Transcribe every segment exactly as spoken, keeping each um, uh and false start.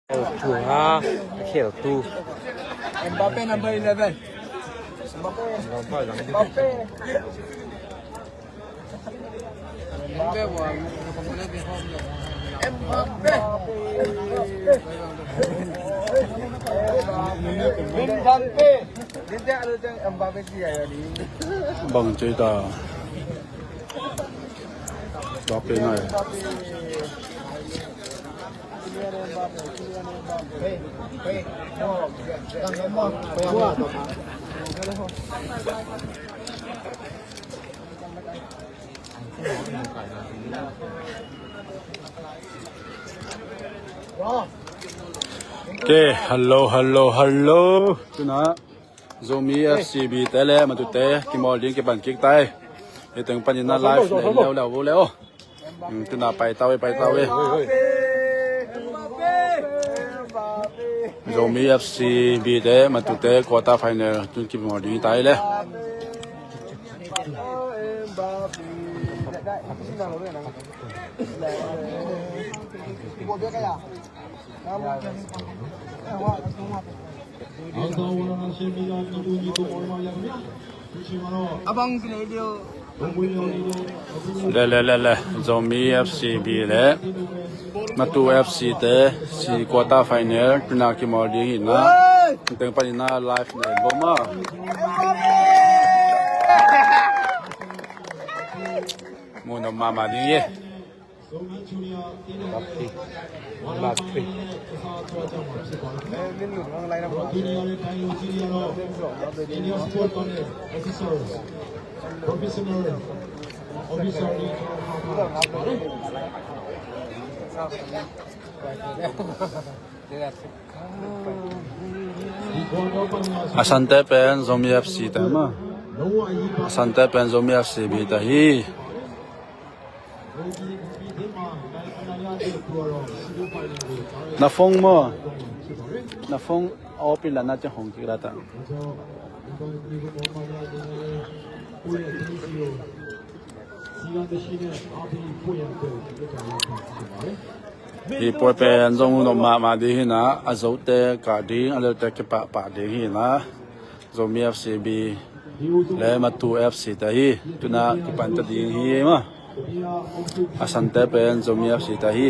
Kheltu ha, kheltu. Mbappe number eleven. Mbappe. Mbappe. Mbappe. Mbappe. Bang cei ta. Mbappe ngai. Ok, hello, hello, hello. Tuna Zomi F C B te le Matute kimawl ding kipan kik tai. Hi teng panin a live nei leuleu vo le aw. Tuna paitau e, paitau e. Zomi F C B te Matute quarter final tun kimawl ding tai le. Abang sini dia. Le le le le, Zomi F C B le Matu F C te si quarter final tuna kimawl ding hi na. Teng panin a live nei bom a. Mu nop mahmah ding hi. Mbappe. Mbappe. A sante pen Zomi F C ta ma. A sante pen Zomi F C B ta hi. Na phone maw? Na phone a open la na ciang hong kik la ta. Hi pawi pen zong nop mahmah ding hi na, a zote kah ding, a leute kipahpah ding hi na. Zomi F C B le Matu F C ta hi. Tuna kipanta ding hi ma. A sante pen Zomi F C ta hi.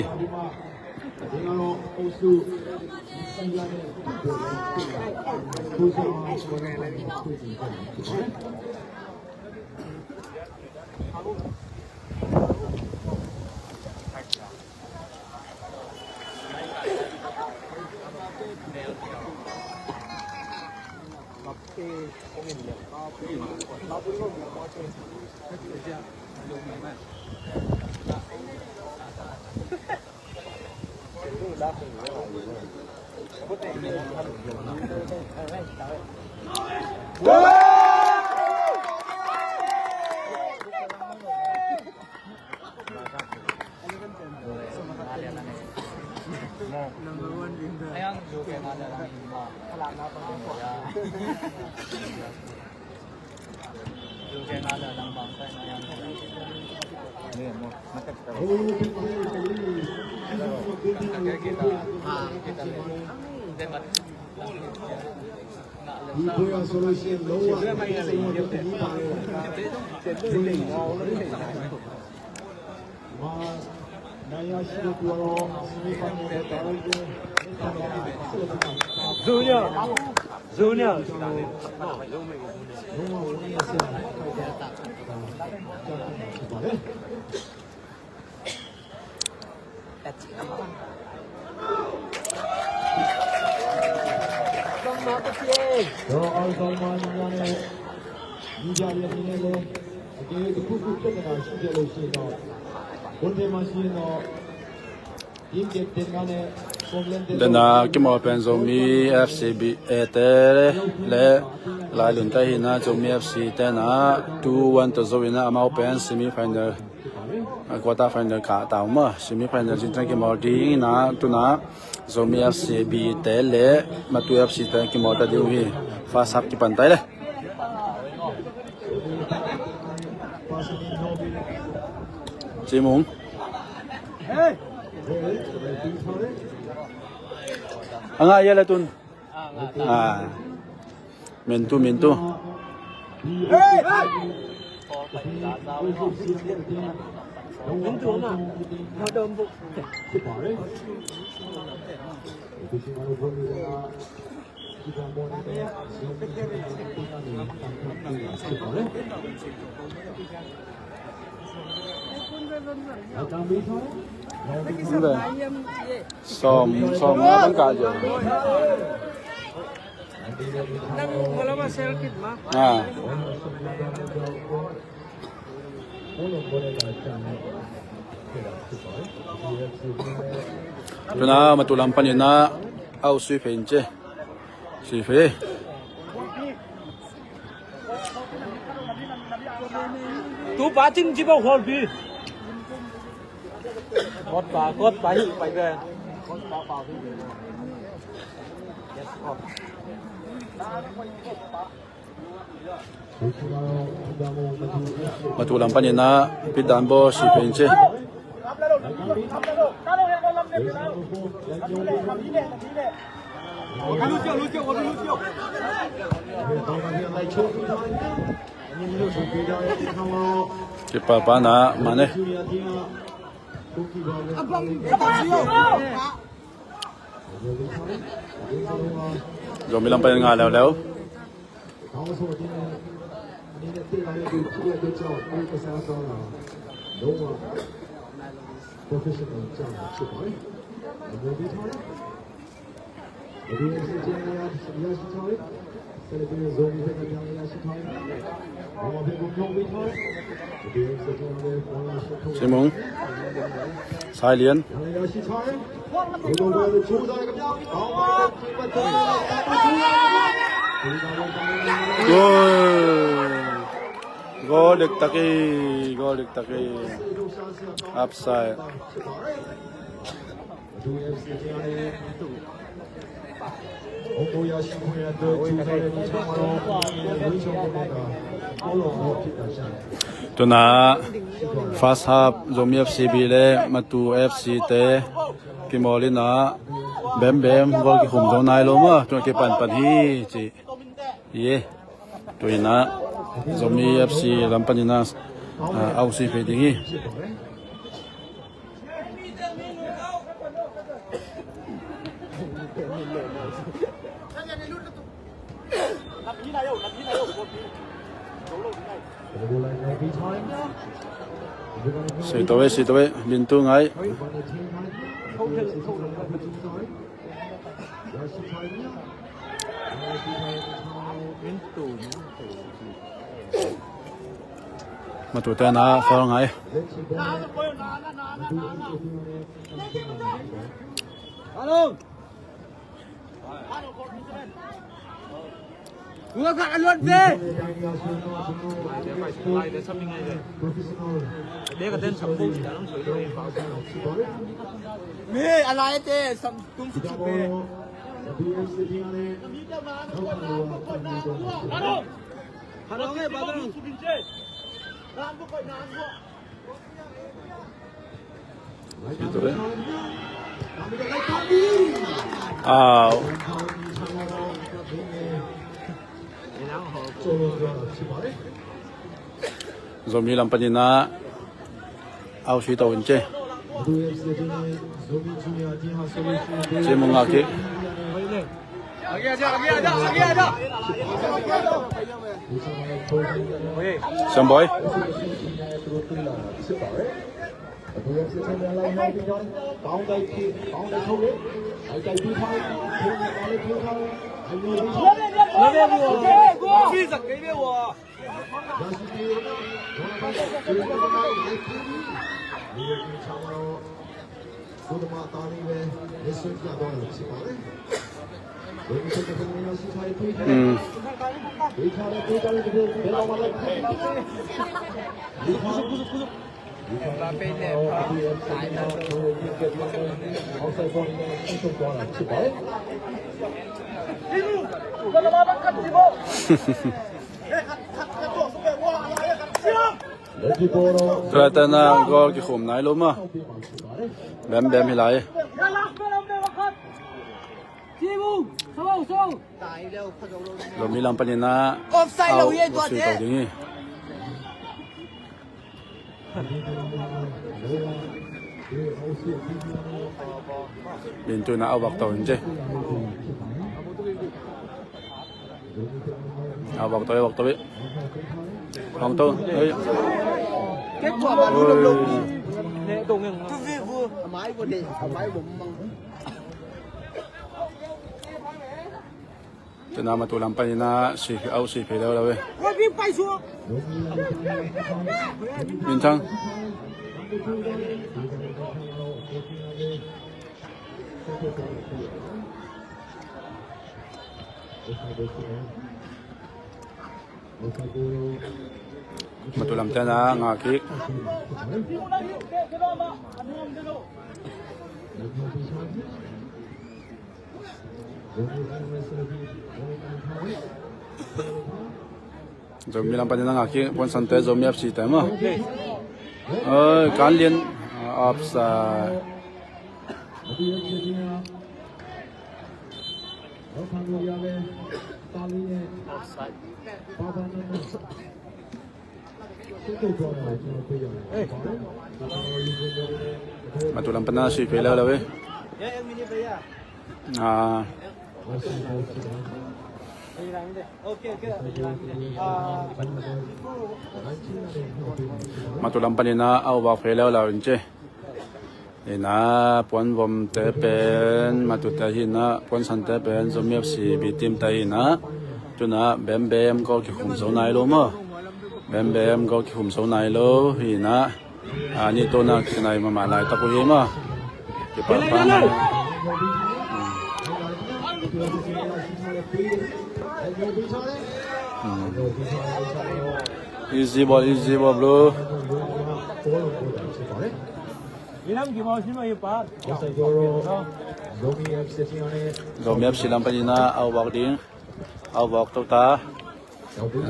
Junior. Junior. Dena kimawl pen Zomi F C B A te le Lailun te hi na, Zomi F C te na two one tawh zo hi na, amau pen semi final, quarter final kah ta uh ma, semi final zinteng kimawl ding hi na, tuna Zomi F C B te le Matu F C te kimawl ta ding uh hi. First half kipan tai le. Cimung. A ngah ia le tun. A, mintu, mintu. Sawm, sawm na kan kah jo. A. Tuna matu lam panin ah au sui phei in ci. Sui phei. Tu pa cing ci ba hual pi. Kot pa, kot pa hi pai be. Matu lam panin ah Pit Dan Baw sui phei in ci. Kipa pa na mane. Zomi lam panin nga leuleu. Simung. Sailian. Goal. Goal diktak hi, goal diktak hi. Upside. Tuna first half Zomi F C B le Matu F C te kimawl in ah bembem goal kikhum zo nai lo maw, tuna kipanpan hi ci. Ye. Tuna Zomi F C lam panin ah, ah, au sui phei ding hi. Sui to ve, sui to ve, mintu ngai. Matu te na foul ngai. Au. Zomi lam panin ah au sui to in ci. Ci mung a ki. Siam Bawi. Tuna tana goal kikhum nai lo maw. Bembem hi lai. Zomi lam panin ah offside lo hi, tua sui to ding hi. Min tu na a vak to in che. A vak to, a vak to. Hong to. Oi. Oi. Tuna matu lam panin ah sui, au sui phei lo lo e. Min Thang. Matu lam ten ah ngah kik. Zomi lam panin a ngah kik, puan sante Zomi F C te maw. Oi, kan lian, ah, offside. Matu lam panin ah sui phei lo lo e. Ah. Matu lam panin ah au vak phei lo lo in che. Hi na, puan vom te pen, matu te hi na, puan san te pen, Zomi F C B team te hi na. Tuna, Bembem ko kikhum zo nai lo maw. Bembem ko kikhum zo nai lo, hi na. A, ni to na kinai mama lai tak uh hi maw. Kipan pan. Hmm. Easy ball, easy ball, bro. Zomi F C lam panin ah au vak ding. Au vak to ta.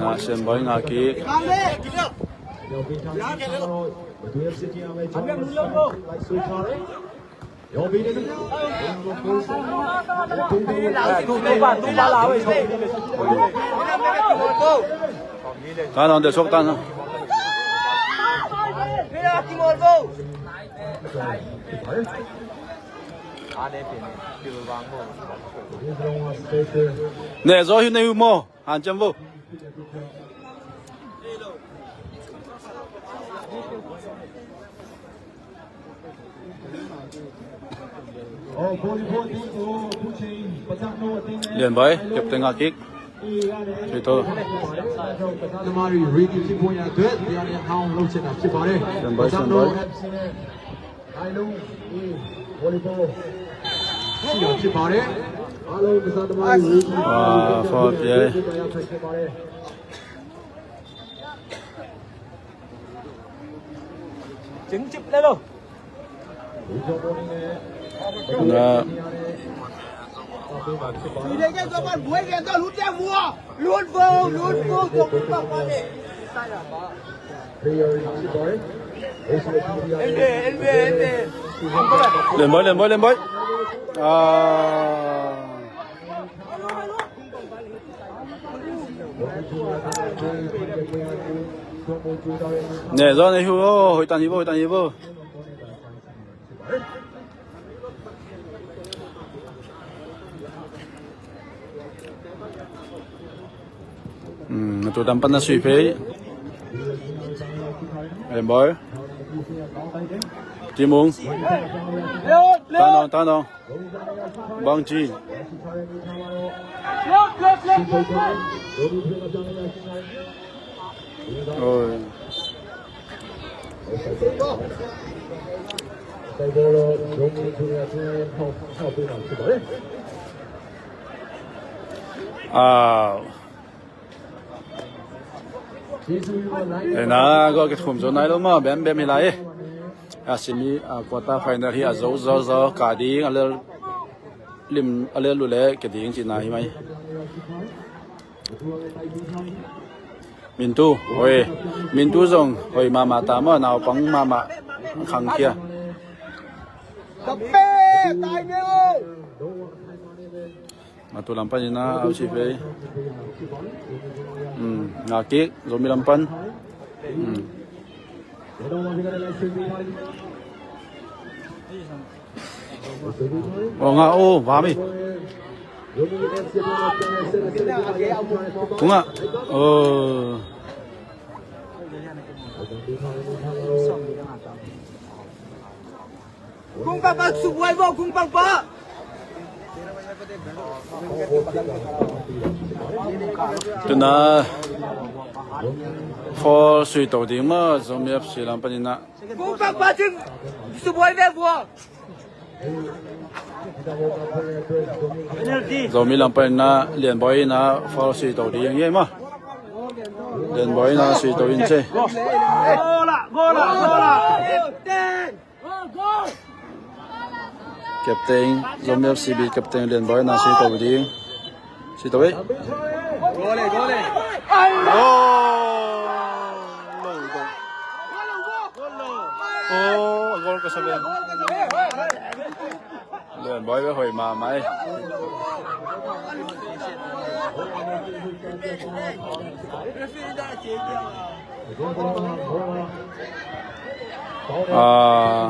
Ah, Sian Boy ngah kik. Ta nong de sok ta na. Ne zo hi ne hu mo. Han cem vo. Lian Boy, captain ngah kik. Sui to. Lian Boy, Lian Boy. Ah, foul pia. Chứng chụp lên luôn. Nga. Lút vô, lút vô, lút vô. Lên bơi, lên bơi, lên bơi. À. Nè, gió này hư, ôi, hồi tàn hi vô, hồi tàn hi vô. Hmm, tu tampan na sui phei. Em boy. Timung. Tanong, tanong. Bang ci. Ôi. Au. Ena, go kikhum zo nai lo ma, bem bem hi lai. A semi, a quarter final hi a zo zo zo, ka ding, a lel lim, a lel lu le, ke ding ci na hi mai. Mintu, hoi. Mintu zong, hoi mama ta ma, naupang mama, khang kia. Kape, tai meo. Matu lam panin ah, au si vei. Hmm, ngak kik, Zomi lam pan. Hmm. Oh, ngak, oh, va mi. Kung ah. Oh. Kung pakpak, subuai bo, kung pakpak. Tuna foul sui to ding maw, Zomi F C lam panin ah. Kung pakpak cin, subuai ve bo. Zomi lam panin ah, Lianbawi in ah foul sui to ding hi maw. Lianbawi in ah sui to in ci. Goal ah, goal ah, goal ah. Captain, Zomi F C B captain Lianbawi in ah sui to ding. Sui to ei. Goal eh, goal eh. Oh! Oh, goal ka sa ve. Lianbawi ve, hoih mahmah ei. Ah.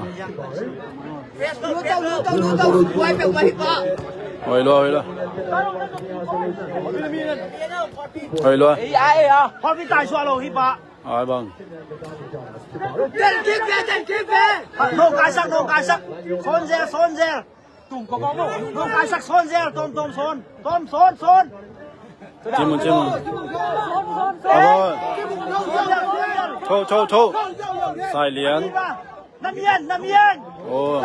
Hoih lua, hoih lua. Hoih lua. Ei, ei, ei, ah. Hoi, mi tai sua lo hi pa. Ai bang. Ten kick ve, ten kick ve. No kaisak, no kaisak. Son zel, son zel. Tum ko ko mo. No kaisak, son zel, tom, tom, son. Tom, son, son. Cimun, cimun. Abo. Tho, tho, tho. Sai Lian. Namian, namian. Oh.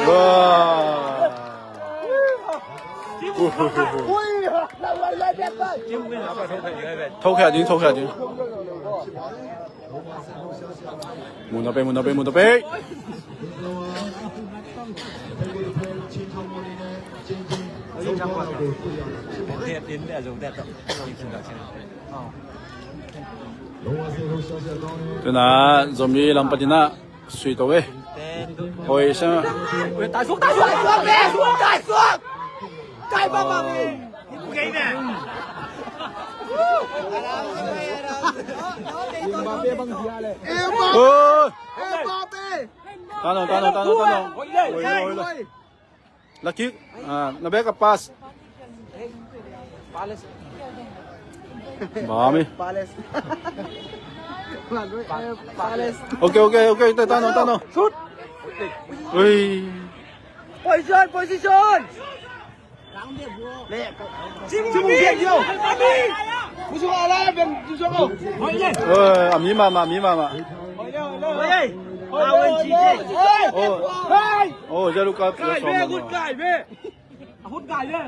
Wah. Thokhia ding, thokhia ding. Mun a pe, mun a pe, mun a pe. Tuna Zomi lam panin ah sui to ve. Hoih sa. Taisuak, taisuak, taisuak, taisuak. Kai bang bang. Mbappe bang dia le. Mbappe. Mbappe. Tano, tano, tano, tano. Hoih, hoih, hoih. Lakik, ah, na bek a pass. Palace. Bami. Palace. Palace. Okay, okay, okay, tano, tano. Shoot. Ui. Position, position. Cimu, Cimu, Cimu. Musuh ala ben, musuh ko. Eh, a mi mahmah, a mi mahmah. Oi, oi, oi, oi. Oh. Oi. Oh, Jalu ka. Kai ve, good kai ve. A good kai ve.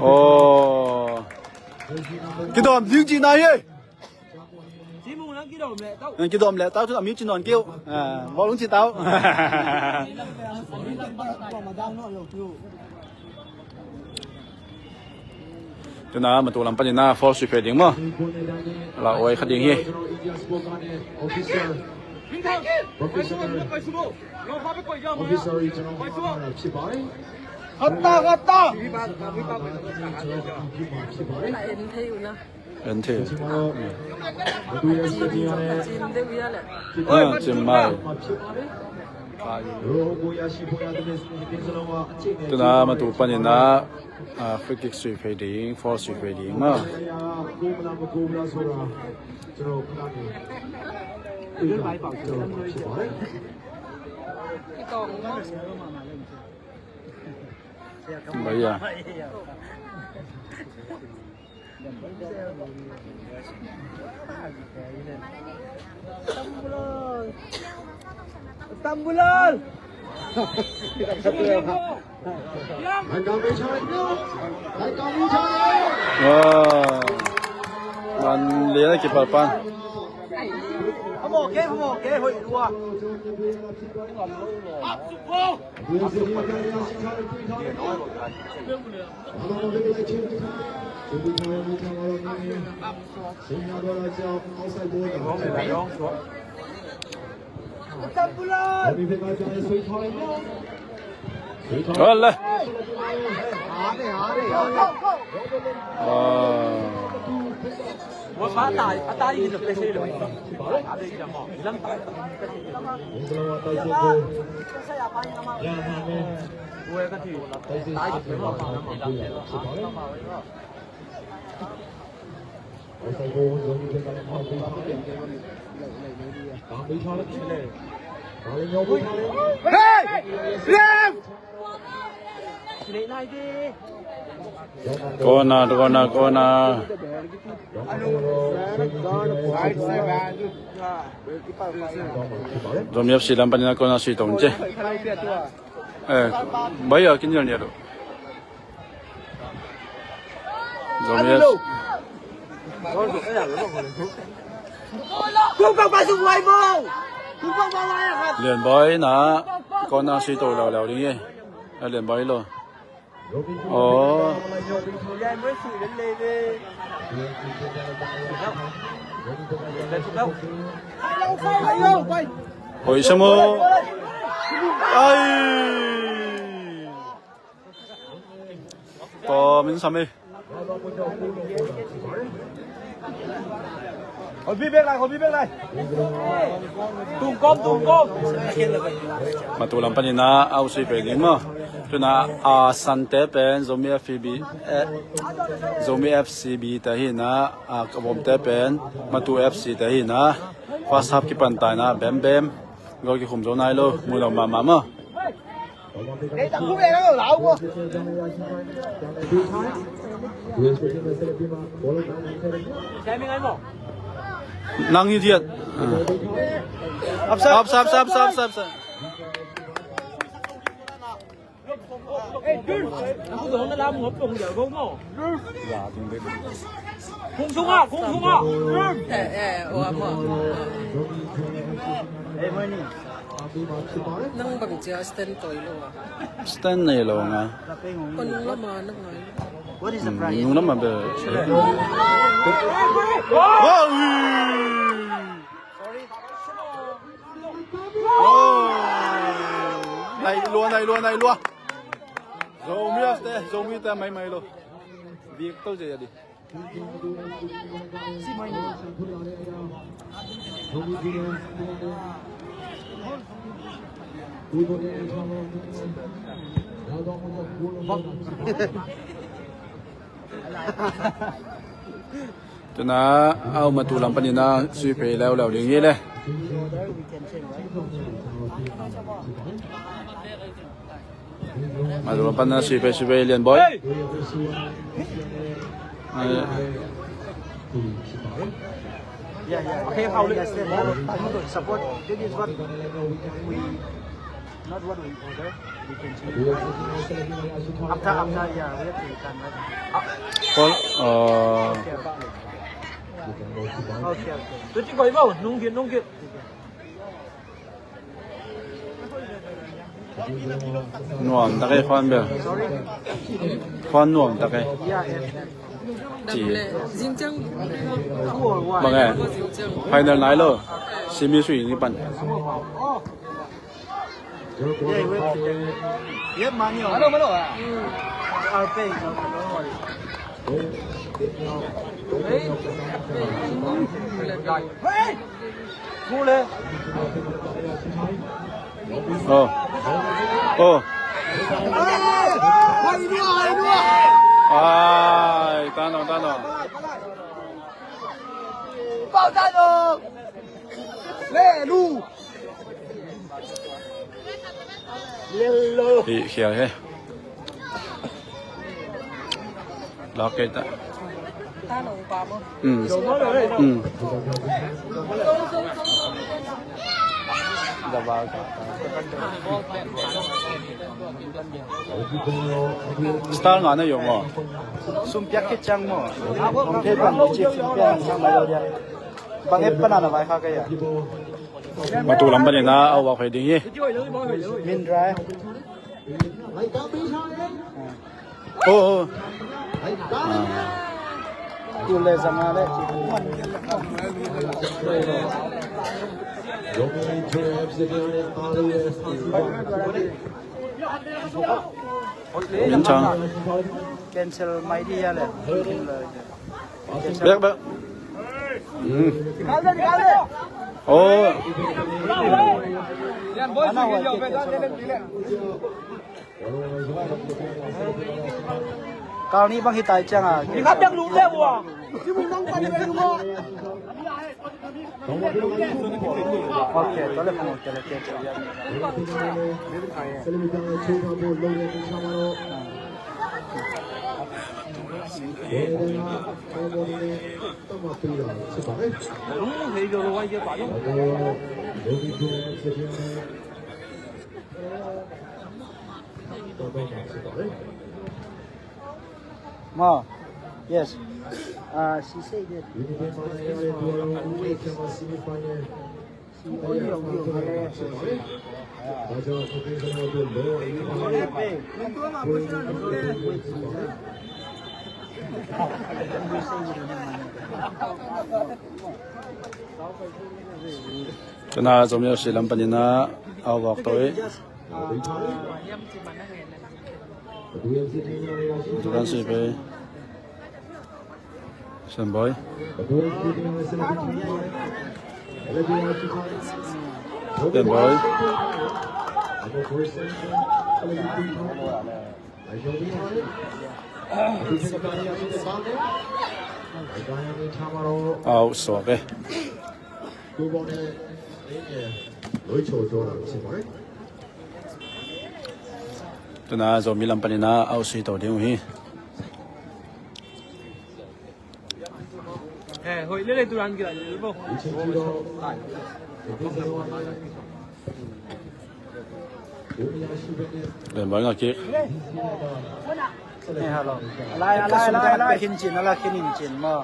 Oh. Kidawm ding cihna hi. Kidawm leh tau, tun a mi ci nawn kei uh. Ah, bawl hong ci tau. Tuna matu lam panin ah foul sui phei ding maw. La oi kha ding hi. Khatta, khatta. En thei. Ah, cim mai. Tuna matu panin ah, ah, free kick sui phei ding, foul sui phei ding maw. Bai ah. Tambulal. Wow. Man lian a kipalpan. Ole. Corner, corner, corner. Zomi F C lam panin a corner sui tong ci. Eh, bai a kin yal ni a do. Zomi F C. Lian Boy na corner sui to leuleu ding e. A Lian Boy lo. Oh. Hoih sam aw. Ai. Tawm in sam hi. Holh bek lai, holh bek lai. Tung kawm, tung kawm. Matu lam panin a, a usi pe ding maw. Tuna a sante pen Zomi F C B, eh, Zomi F C B te hi na, a ka bawmte pen Matu F C te hi na. First half kipan tai na, bem bem. Goal kikhum zo nai lo, mu lo mahmah maw. Nang idiot. Upside, upside, upside, upside, upside. Kung sungah, kung sungah. Eh, eh, oh, amo. Nang bang cia stand toy lo ah. Stand nei lo nga. Panung lama nang ngai. What is the price? Nung lama be. Wow! Oh! Nai lua, nai lua, nai lua. Zomi a te, Zomi te mai mai lo. Bik to je ya di. Tuna, au, Matu lam panin a sui phei leuleu ding hi le. Matu lam panin a sui phei, sui phei, Lian Boy. Ai. Yeah, yeah. Okay, how do you support? This is what we Not what we order. We can change. After, after, yeah, we have to return, right? Call, uh, okay, okay. Okay, okay. Tu ci koi bo, nung kit, nung kit. Nuam tak e, khuan bel. Sorry? Khuan nuam tak e. Yeah, yeah, yeah. Ci. Bang e. Final nai lo. Semi sui ni pan. Oh. Yeah, we have to take. We have money on. Hello, hello. Mm. I'll pay. Don't worry. Hey. Hey. Cool, eh? Oh. Oh. Hai dua, hai dua. Ai, tanong, tanong. Pau tanong. Le lu. Hi, khial he. Lak kei ta. Mm. Mm. Star nga na yong mo. Sum piak kei chang mo. Nong thei pan mo chik sum piak ang chang mai lo dia. Bang e pan a na vai kha kei a. Matu lam panin a, au, vak phei ding hi. Min rai. Oh, oh. Ah. Tu le zanga le. Min Chang. Cancel mai dia le. Bek, bek. Hmm. Oh. Kal nih bang hi tai ciang a. Ok, tua le phone, tua le phone. Ma, yes. Ah, she said that. Tuna Zomi Aussie lam panin a au vak to i. Turan si pe. Sen boy. Sen boy. Au suak e. Tuna Zomi lam panin a au sui to ding uh hi. Len bal ngak kik. Eh, hello. Alai, alai, alai, alai. Khin cin, alai khin in cin mo.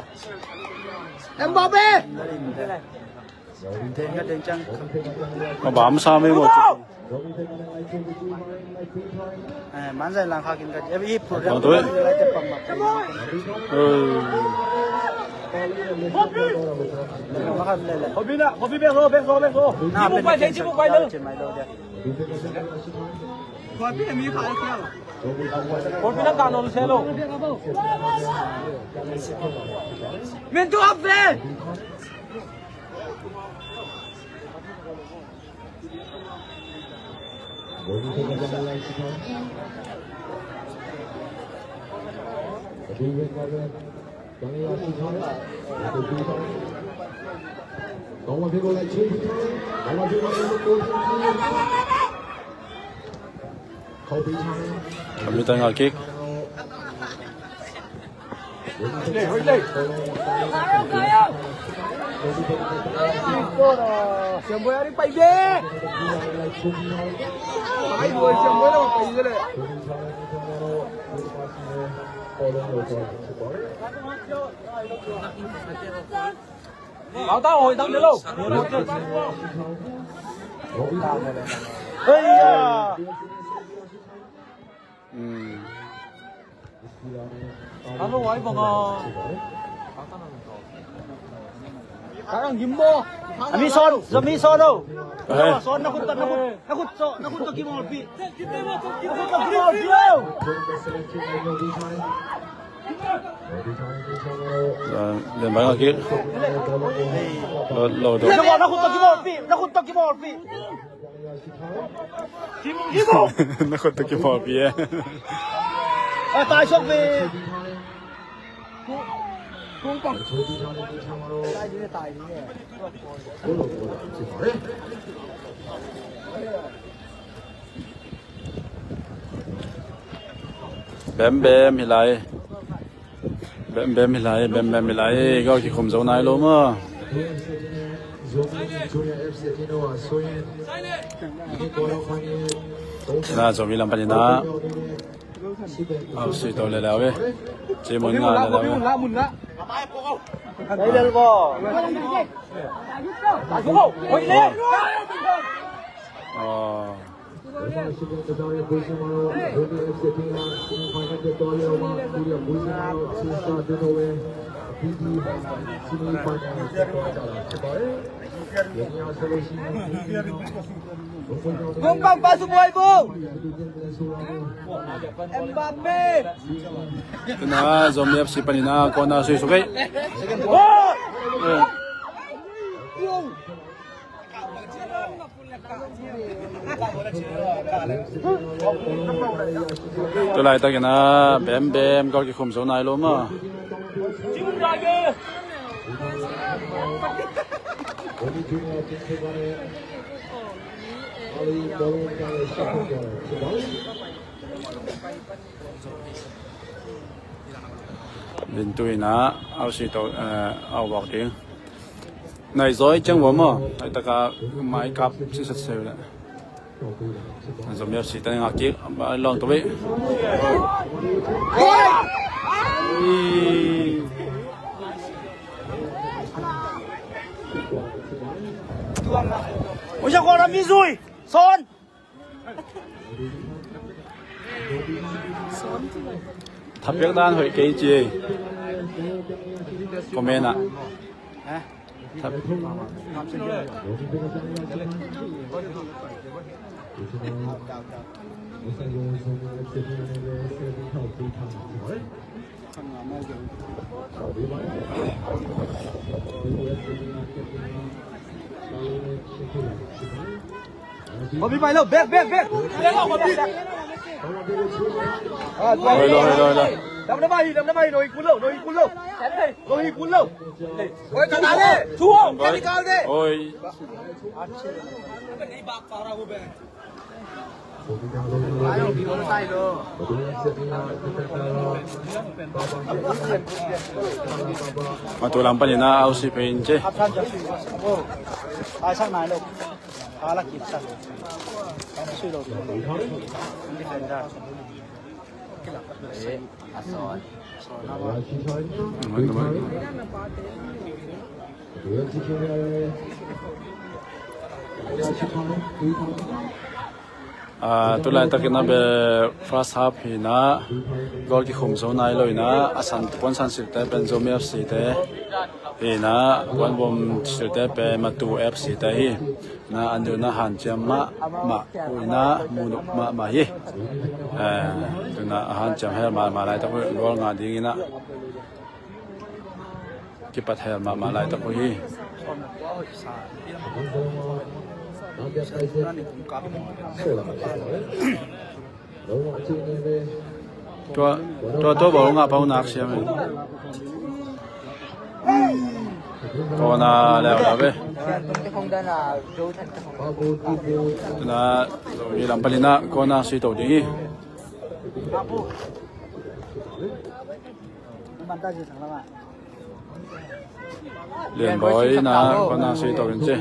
Mbappe! Deng ka deng cang. Ma bam sa me mo. Eh, man zai lang kha kin ka. Eh, i program. Bang tu, eh. Lai te pang ma. Eh. Hobi na, hobi be ho, be ho, be ho. Na, pe na kin cin mai lo dia. Hobi na ka lo se lo. Min tu up there. Kami tengah kick. A mi sawn, a mi sawn o. Eh. Sawn, na khut tawh, na khut, na khut tawh, na khut tawh kimawlpih. Na khut tawh kimawlpih o. Len bang a kick. Lo, lo, lo. Na khut tawh kimawlpih, na khut tawh kimawlpih. Na khut tawh kimawlpih e. Bem bem hi lai. Bem bem hi lai, bem bem hi lai. Goal kikhum zo nai lo maw. Na Zomi lam panin a. Au sui to le lau e. Ci mun nga le lau e. Ai lel bo. Ai lel. Oh. Kung bang pasu boy bu. Mbappe. Tuna Zomi F C panin a corner sui suk ei. Tu laitakin a bembem goal kikhum zo nai lo maw. Vintu in a, au si to, eh, au bawk ding. Nai zaw i ciang vua maw? Nai taka mai kap si sat seu le. Zomi F C te ngak kik, ba long to be. Ui, sa khual ram mi zui. Son. Thapiak dan hoih kei ci ei. Comment ah. Thap- Kopi pai lo, back, back, back. Hoi lo, hoi lo, hoi lo. Dam na mai, dam na mai, lo hi kul lo, lo hi kul lo. Lo hi kul lo. Oi, ka ta le. Thu, ka ni ka le. Oi. Matu lam panin a au si pei in ci. Ah, tu laitakin a be first half hi na, goal kikhum zo nai lo hi na, a san, puan san silte pen Zomi F C te hi na, puan bom silte pen Matu F C te hi na, an dun a hanciam mahmah uh hi na, mu nop mahmah hi. Eh, tuna a hanciam hel mahmah laitak uh, goal ngah ding hi na. Kipat hel mahmah laitak uh hi. Tua, tua, tua bawlung ah pau nak siam e. Corner leuleu ve. Tuna Zomi lam panin a corner sui to ding hi. Lian Bawi in a corner sui to in ci.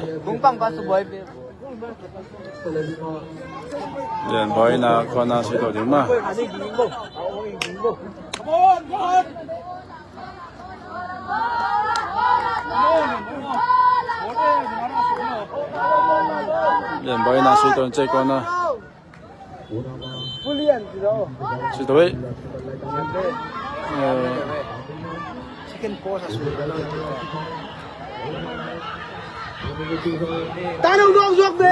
Lian Bawi in a corner sui to ding maw. Lian Bawi in a sui to in ci corner. Sui to ei. Second post a sui. Ta dong dong zuak be.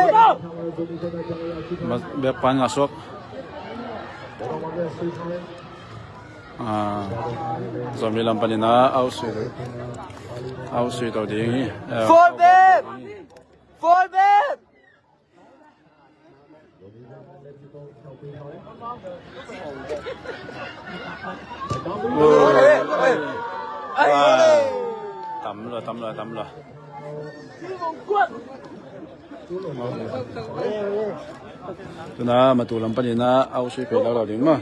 Bek pan ngah suak. Ah, Zomi lam panin a au sui. Au sui to ding hi. Eh, foul back. Foul back. Tam lo, tam lo, tam lo. Tuna Matu lam panin a au sui pei lo lo ding maw.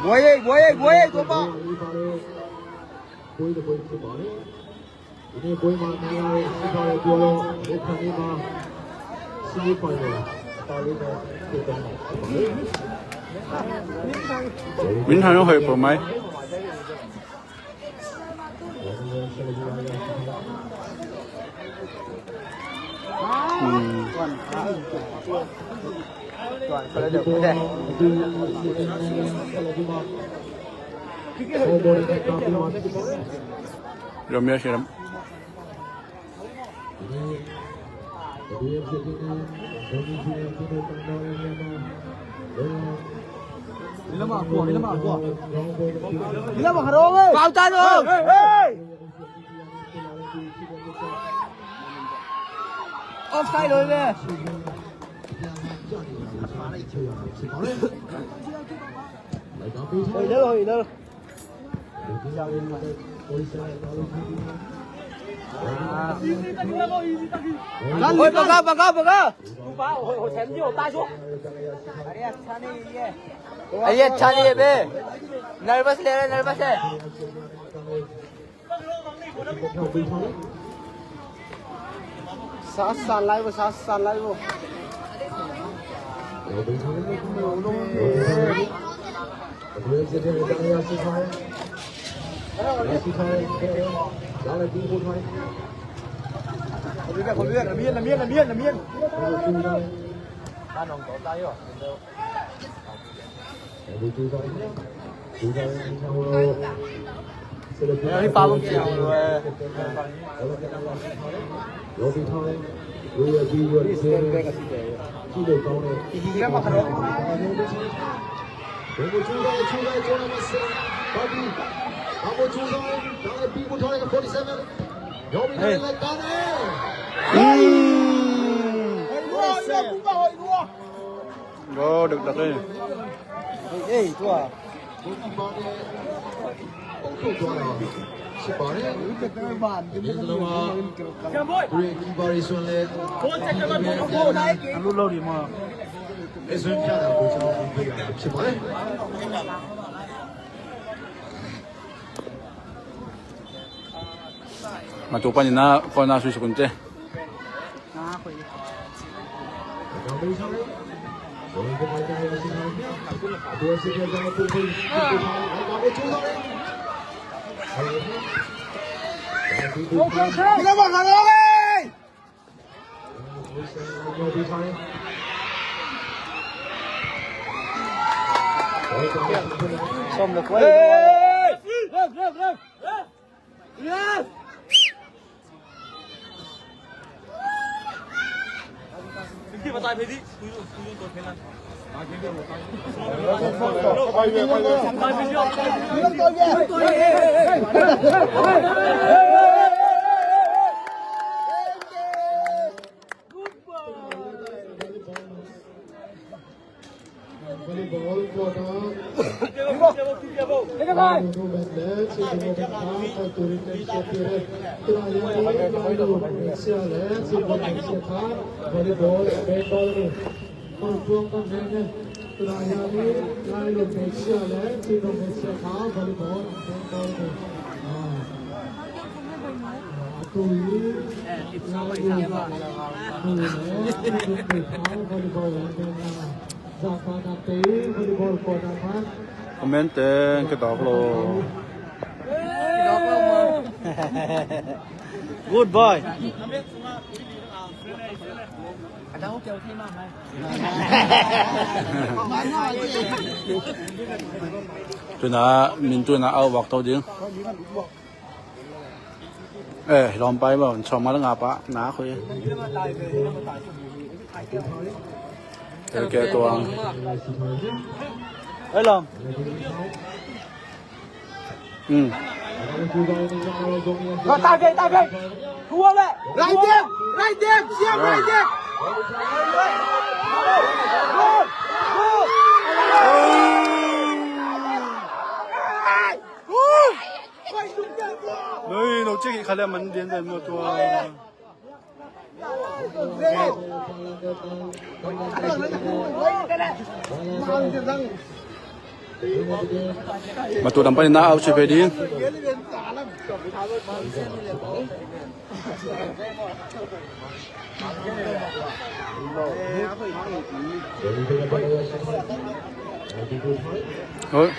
Buai ei, buai ei, buai ei, tua pa. Min Thang hoih peuhmah. Hmm. Ram ya, ram. Pau ta lo. Offside lo ve. Oi, lo, oi, lo. Ôi, paka, paka, paka. Ai, अच्छा नहीं है बे. Nervous ले रहा है, nervous है. Sa san lai bo, sa san lai bo. Forty-seven. Hey. Goal được đặt đi. Ê, tua. Alo, lo đi mà. Matu panin ah corner sui suk un teh. Volleyball quarter. Volleyball, volleyball. Comment teng ka dawk lo. Good boy. Tuna min tuna au bak to ding. Eh, lawm pai bo, sawm nga le nga pa na khoi. Ke tuang. Oi lawm. Hmm. Right there, right there, siam right there. Ui, lo cik kha le man dian dian mo tua. Matu dam panin na au ci pe ding. Oi.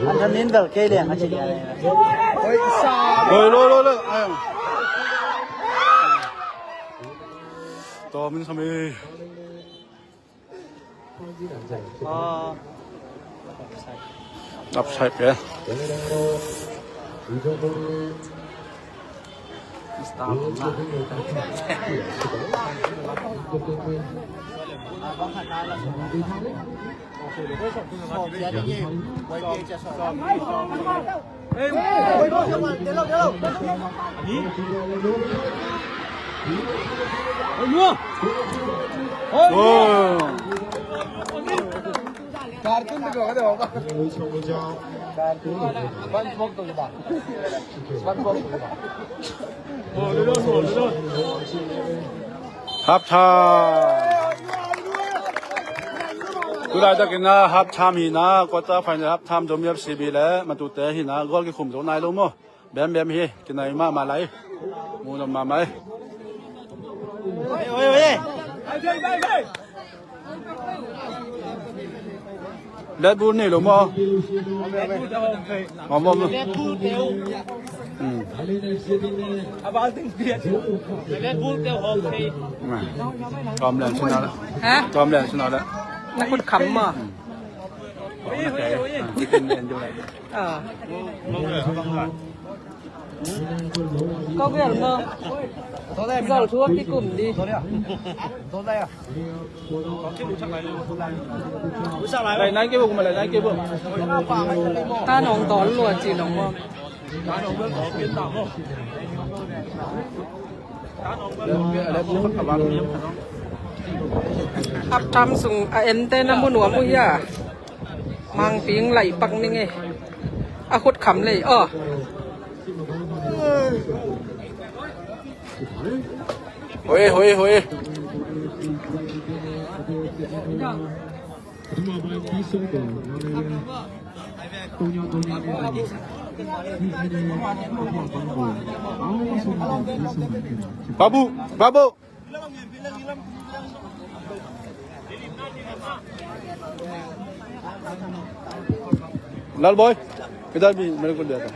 An thanin bel kei leng a ci. Oi, sa. Oi, lo, lo, lo. Ai. To min sami. Offside pe. Half time. Tulaitak in a half time hi na, quarter final half time Zomi F C B le Matute hi na, goal kikhum zo nai lo maw. Bem bem hi, kinai mahmah lai. Mu nuam mahmah hi. Red Bull nei lo maw? Om om. Hmm. Tawm lian sin a le. Hah? Tawm lian sin a le. Na khut kham maw? Hmm. Ah. Ko gel maw? Zol thu a kikum di. Lai nai ke bu, kuma lai nai ke bu. Ta nong tol lua ci nong maw? Half time sung a ente na mu nuam uh hia? Mangping lai pak ning e. A khut kham lei aw. Hoi, hoi, hoi. Babu, Babu. Lal boy, किधर भी मेरे को ले आता।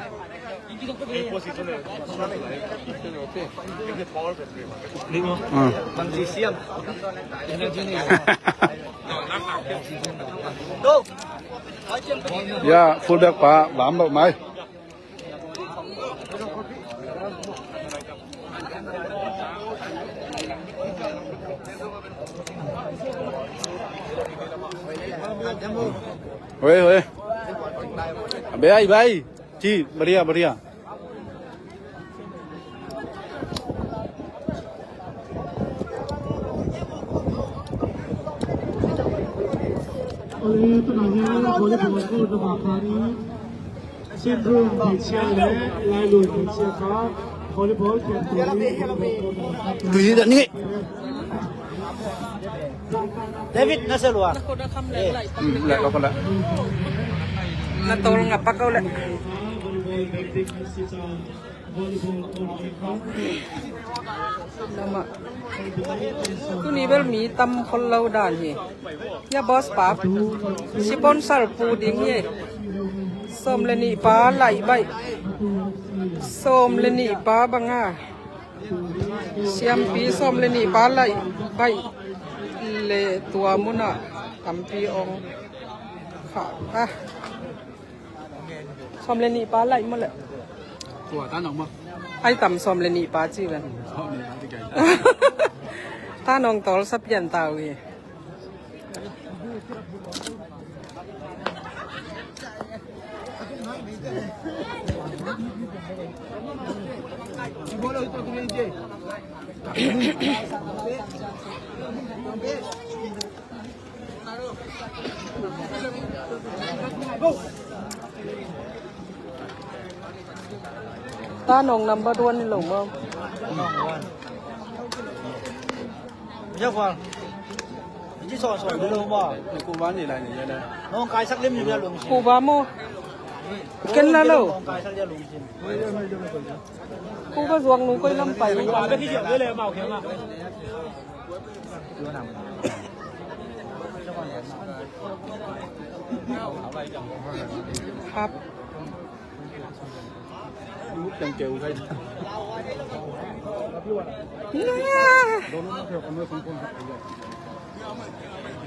हाँ। Ya, fullback pa, lam lo mai. Hoi, hoi. Abe, ai, bai. Ci, बढ़िया, बढ़िया. Ole, tunah hian volleyball court lamah khan Chin Room hmeichhia le Lailun hmeichhia kha volleyball khel tur hi. Tui hi dah ni. David, na se lua. Na khut a kham leng lai. Hmm, lai ko ko la. Na tol nga pak ko le. Lamah. Tuni bel mi tam khol lo dan hi. Ya boss pa. Sponsor pu ding hi. Sawm le nih pa lai baih. Sawm le nih pa banga. Siampi sawm le nih pa lai baih le tua munah tampi ong kha a. Sawm le nih pa lai maw le. Tua ta nong maw. Ai tam sawm le nih pa ci ven. Sawm le nih pa ci kai ta. Ta nong tol sa pian ta ui. Ta nong number one ni lo maw. Kuva ni lai ni ya le. Kuva maw. Ken la lo. Kuva zuang nu koi lam pai. Khap.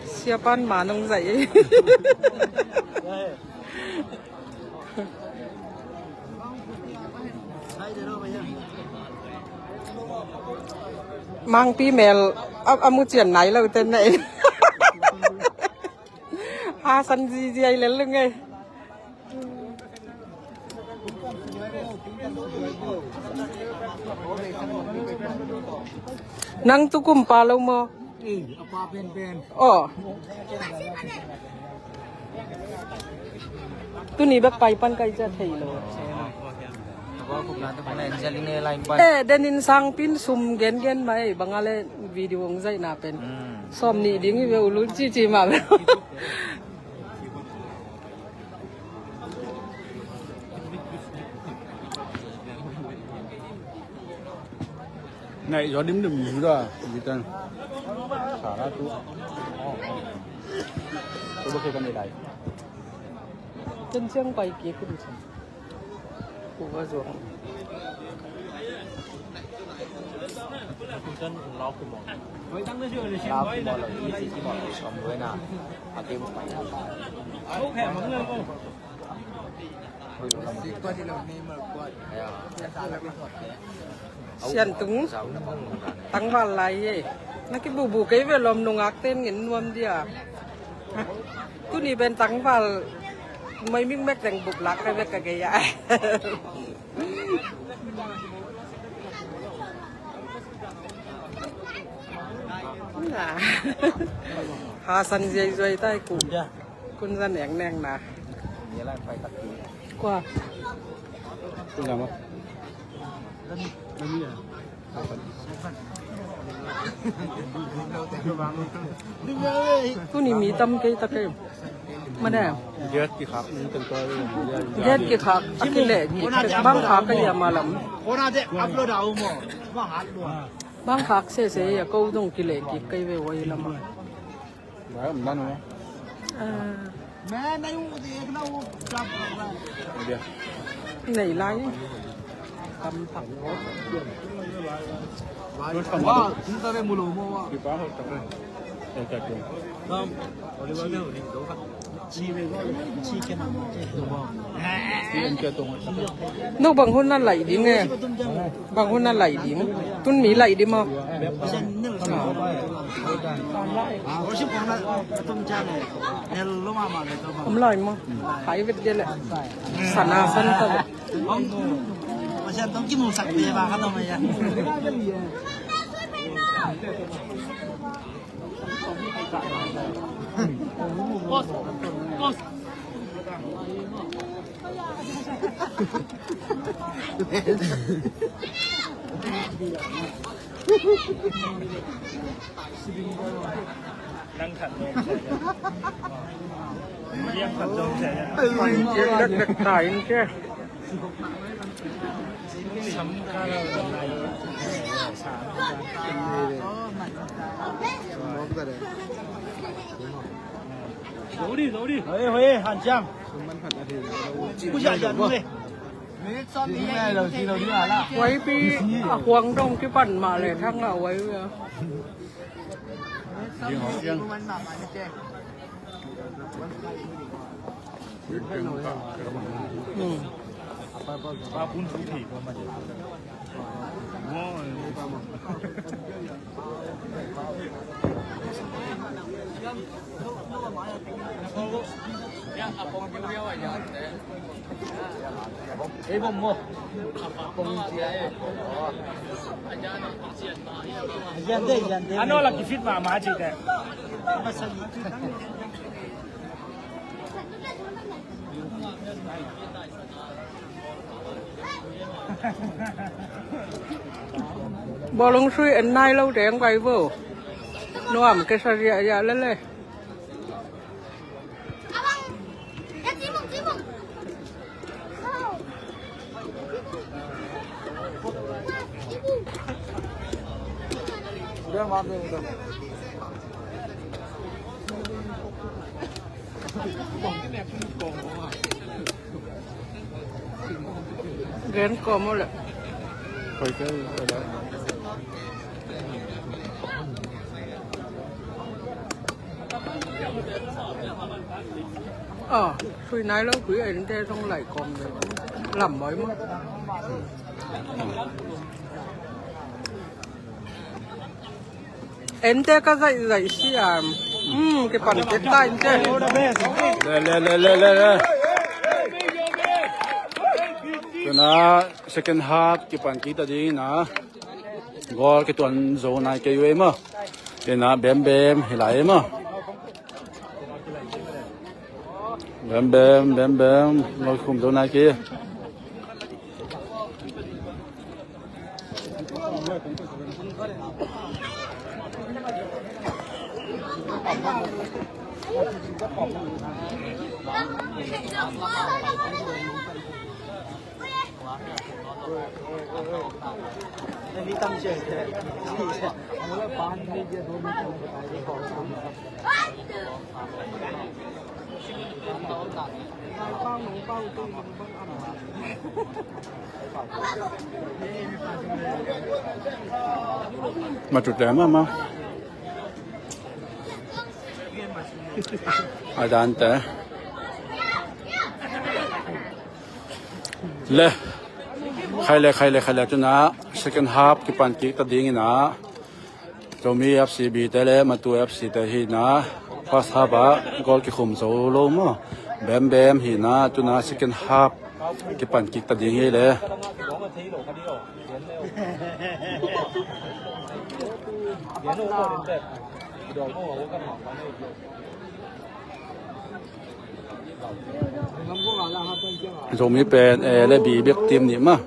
Siapan ma nong zaih. Mangpi mel a, a mu cian nai lo ten na. Ha san ziziai lel lung ei. Nang tu kum pa lo maw? Ei, a pa penpen. Oh. Tuni bek pai pan kai cia thei lo. Eh, den in sang pin sum gen gen mai bang a le video ong zaih na pen. Hmm. Sawm nih ding i ve ulul cici ma ve. Naih zaw dimdim zu da, bitan. Sara tu. Tu ba ke kan ilai. Ten siang pai ke ku du. Ku ba zuang. Sian tung tangval lai ye. Na kibubu kei ve lom nungak ten ngin nuam dia. Tuni ben tangval mai ming mek teng buk lak kei ve ka gei a. Hasan ziai zuai tai ku. Kun za neng neng na. Kua. Tuni mi tam kei ta kei. Mane. Gas kikhak ni tengkoi. Gas kikhak a kileh kik bang khak a ia malam. Bang khak sese ia ko dong kileh kik kei ve wai lama. Nei lai. No bang hun na lai ding e. Bang hun na lai ding. Tun mi lai ding maw? Om lai maw? Hai vet dia leh. Sana san ta vet. Nang khat nuam sa ya. Liang khat nuam sa ya. Pai in ciek dekdek ta in ke. Sam ka lo nai. Zo di, zo di. Hoi, hoi, han ciang. Ku ja ja nu le. Waipi a huang dong kipan mah le thang a wai. Ano la kifit mahmah ci te. Bawlung sui en nai lo teng kai vo. Nuam kesa ziahziah lele. Ken kawm uh leh. Khoi ken uh leh. Aw, thui nai lo, kui a innte zong lai kawm ve. Lam mawi maw. Ente ka zaih zaih siam. Hmm, kipan kik ta ente. Le, le, le, le, le, le. Tuna second half kipan kik ta ding ina. Goal kituan zo nai kei uh ei maw. Ina Bem Bem hi lai ei maw. Bem Bem, Bem Bem. Goal kikhum zo nai kei. Matu te mama. Adante. Le. Khai le, khai le, khai le, tuna second half kipan kik ta ding ina. Zomi F C B te le Matu F C te hi ina. First half ah goal kikhum zo lo maw. Bem Bem hi ina, tuna second half kipan kik ta ding hi le. Zomi pen A le B bek team nih mah.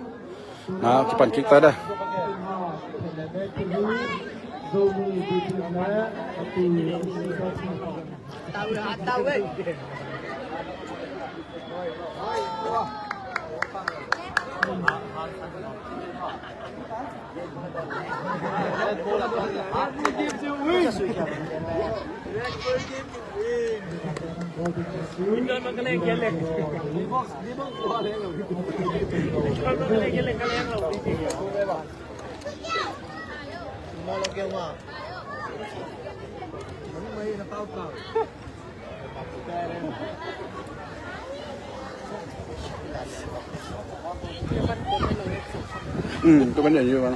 Na, kipan kik ta da. Ừ, tôi vẫn để như vậy.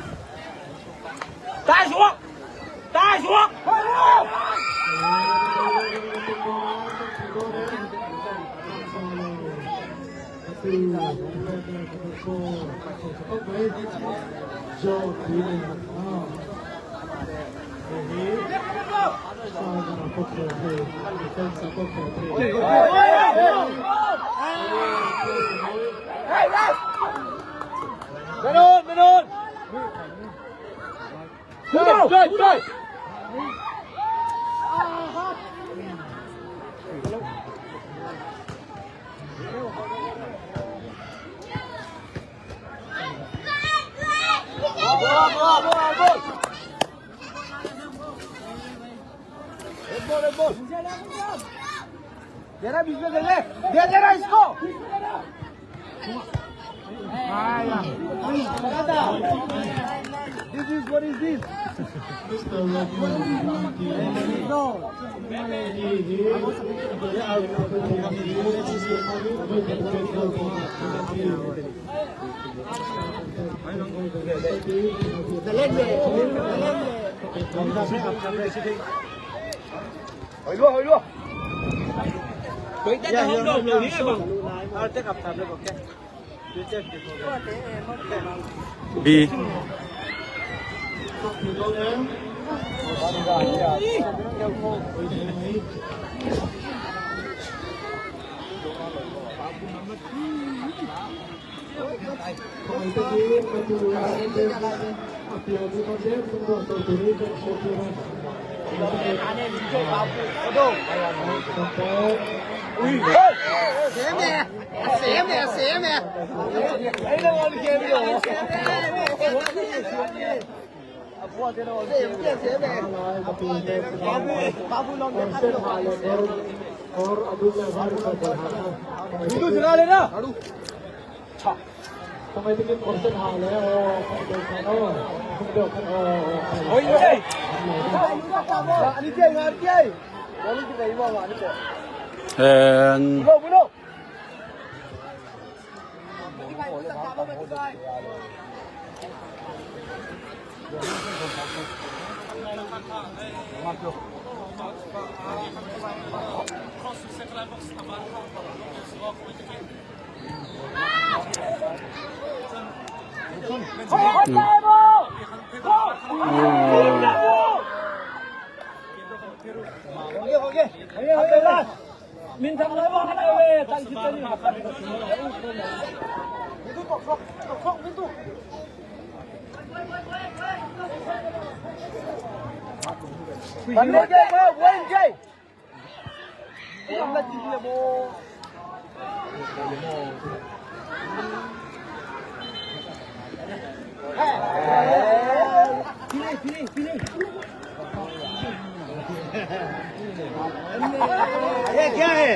This is, what is this? B. And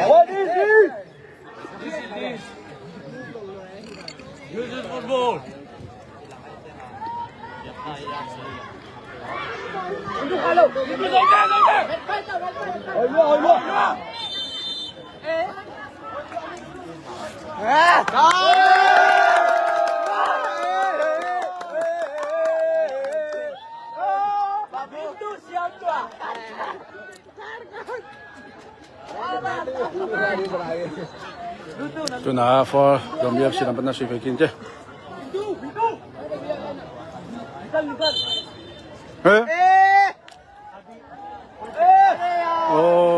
What is this? Use this football. Tuna for Zomi F C lam pan na sui ve kin te. Eh? Oh.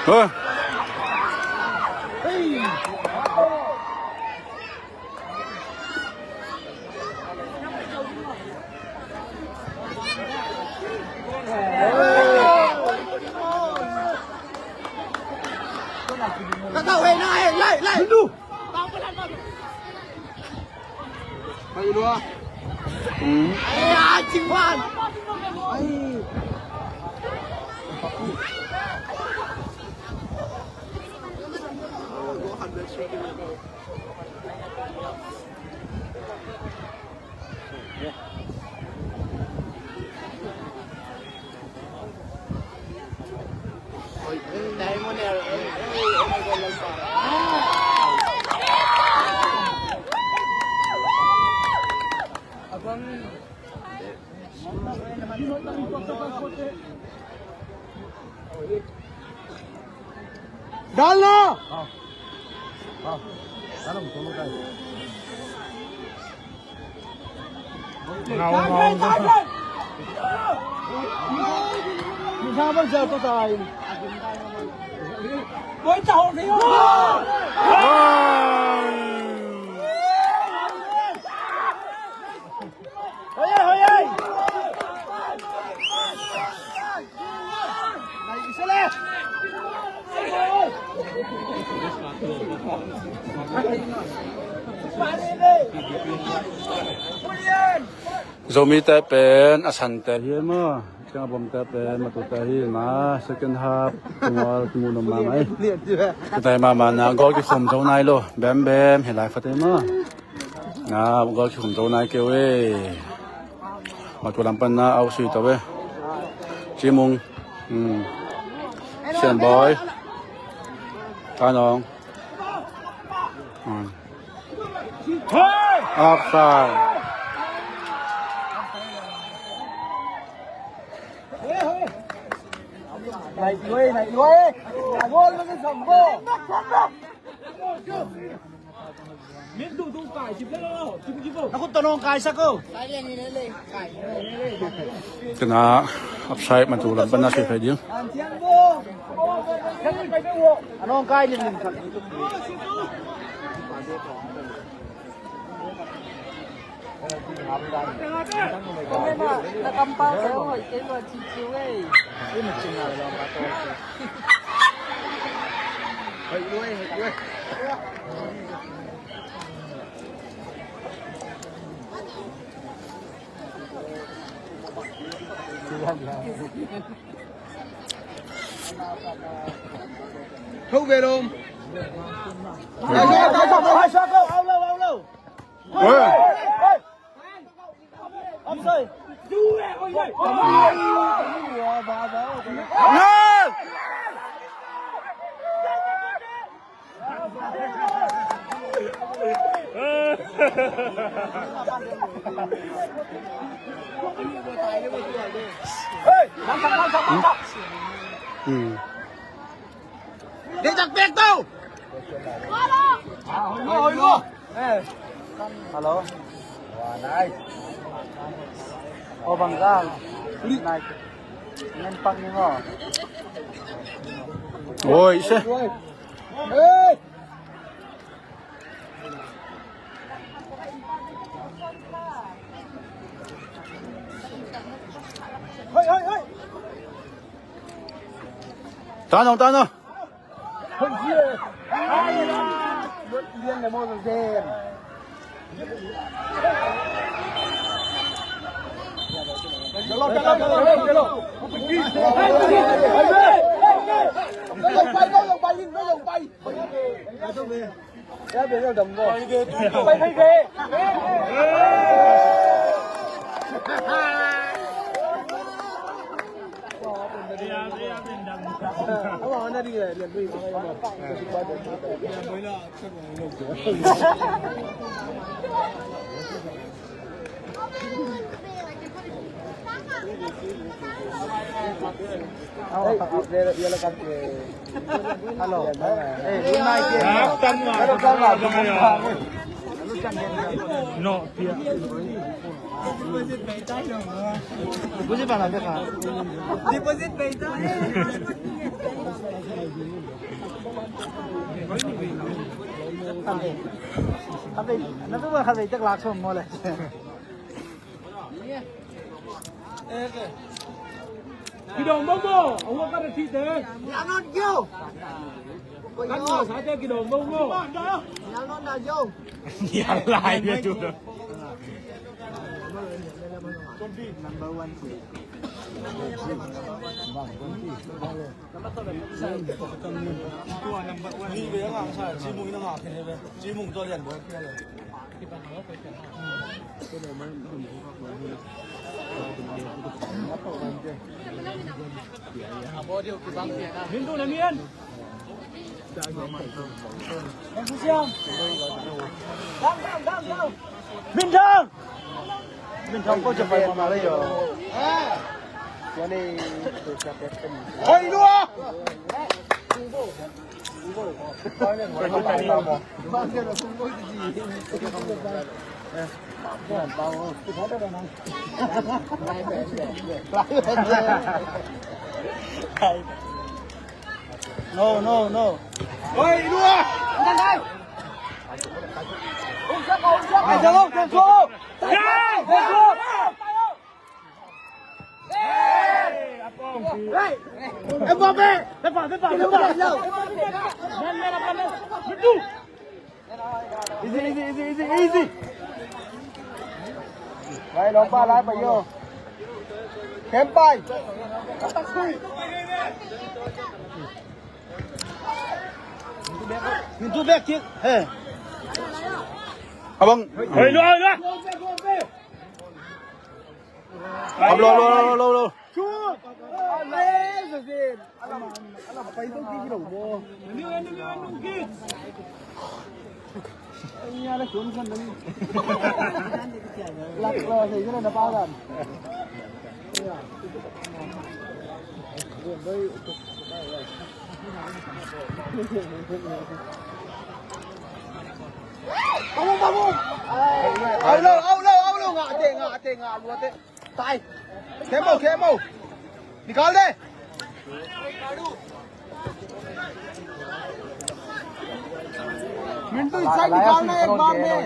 Hah? Dal na! Zomi te pen a sante hi maw, ciang a bawmte pen matute hi ma, second half tungah kimu nuam mahmah hi. Kitai mahmah na, goal kikhum zo nai lo, bembem hi lai fate maw. Na, goal kikhum zo nai kei ve. Matu lam pan na au sui to ve. Cimung. Hmm. Sian Boy. Kanong. Hmm. Offside. Tena upside matu lam pan na sui khai ding. Tho ve lo. Hello. Wow, nice. Oh, bang ka. Nice. Ngen pak ni mo. Oi, se. Hey. Hey, hey, hey. Tano, tano. Hello. Hey, good night. No, pia. Deposit bai tai. Deposit bai tai. Khatvei, na tu ba khatvei tak lak som mo le. Kidong bang mo, awak ka da ti te. Ni anon kyo. Kan mo sa te kidong bang mo. Ni anon da yo. Ni alai ya tu. Number one. Min Thang! Min Thang ko capai mama le yo. Oi, lua! No, no, no. Oi, lua! Ai, jauh, jauh, jauh. Mbappe! Mbappe! Mbappe! Mbappe! Easy, easy, easy, easy, easy. Lai, lawmpa lai pai yo. Khem pai. Min tu bek kik. He. Abang. Hei, lua, lua. Abang, lua, lua, lua, lua, lua. Pamung, pamung. Au lo, au lo, au lo. Ngah te, ngah te, ngah lua te. Tai. Khemo, khemo. Nikal de. Mintu, inside nikalna ek baar mein.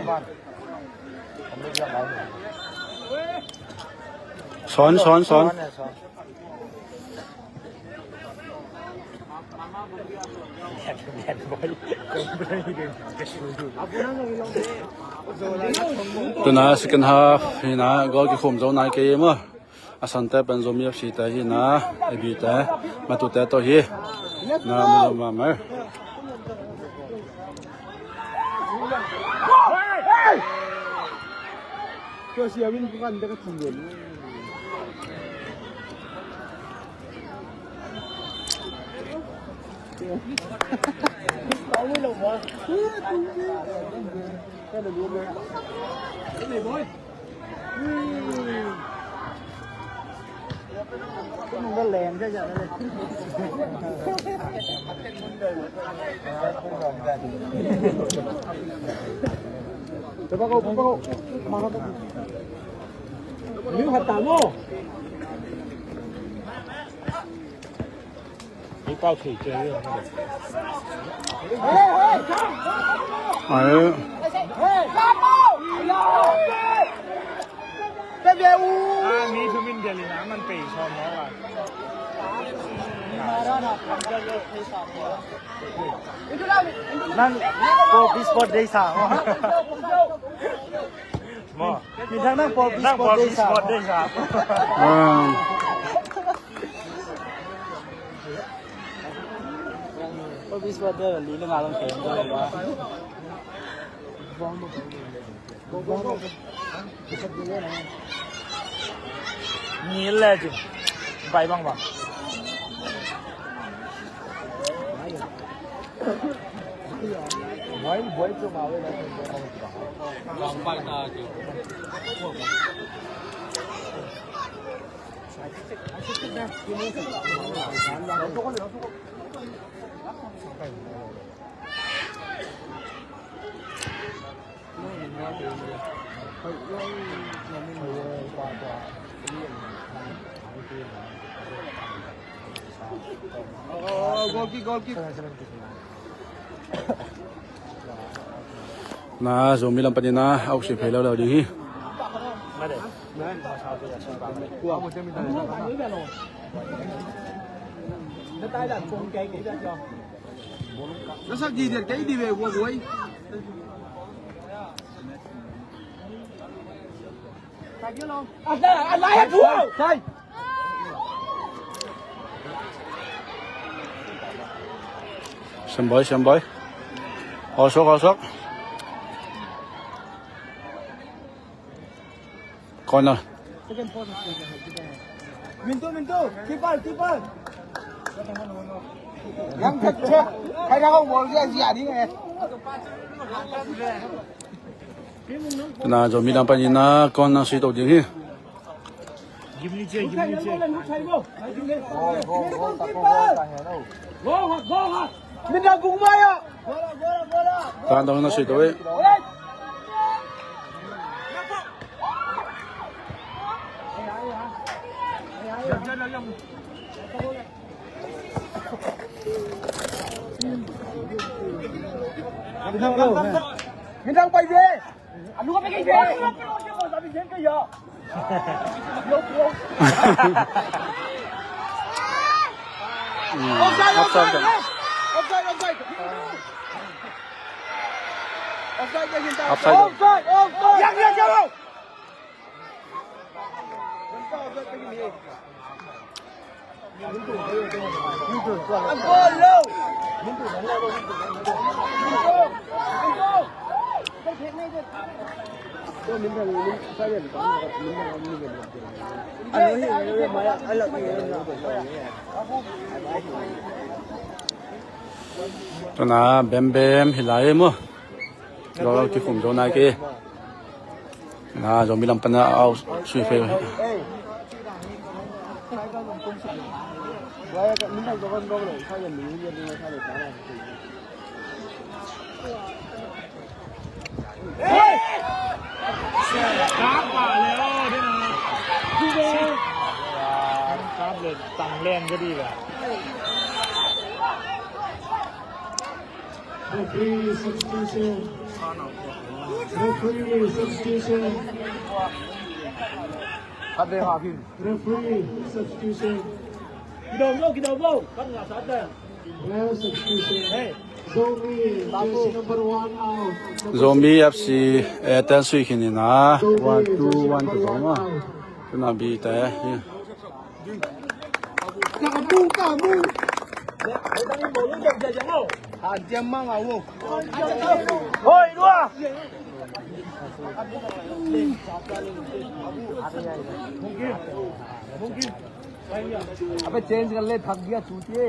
Sawn, sawn, sawn. Tuna second half hi na, goal kikhum zo nai kei maw. A sante pen Zomi F C te hi na, A B te, Matu te tawh hi. Na, mi lo ma mai. Nang ko Bismillah sa. Maw. Minthang nang pawlpi sport day sa. Ah. Pawlpi sport day li le nga long khe. Ni le jing. Bai bang bang. Na Zomi lam panin na a uk si phei lo lo ding hi. Na sak didi kei di ve, ua, ua. Siam boi, siam boi. Hawl suak, hawl suak. Corner. Mintu, Mintu, keeper, keeper. Yang tek tek. Hai dah kau bol dia, dia ni eh. Na Zomi lam panin na corner sui to ding hi. Tan dong na sui to eh. Minthang pai ve. Offside, offside. Offside, offside. Offside, offside. Offside, offside. Tuna bembem hi lai maw. Lo kikhum zo nai kei. Na Zomi lam pana a uk sui phei. Tang leng ka di ba. Referee substitution. Referee substitution. Khat ve ngah khin. Referee substitution. Kidawm lo, kidawm lo. Khat ngah sa ta. Player substitution. Hey. Zomi, jersey number one out. Zomi F C, eh, ten sui khin ina. One two one to zong a. Tuna bi te. अबे चेंज कर ले, थक गया चूतिए।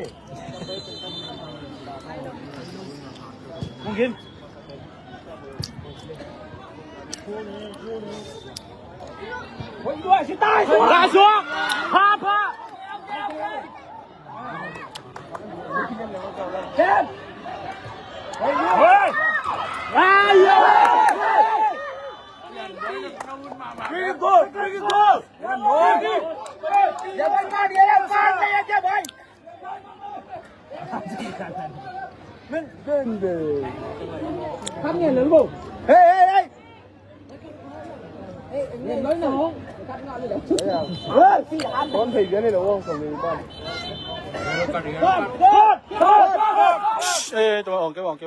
Eh, tua ong ke, ong ke.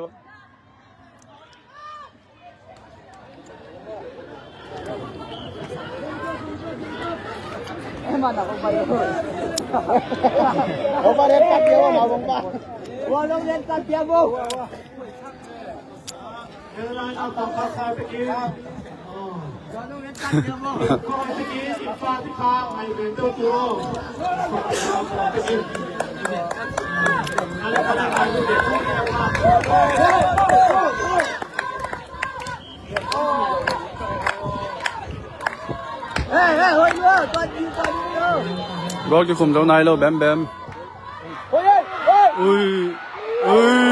Goal kikhum zo nai lo, Bem Bem. Ui, ui. Ui.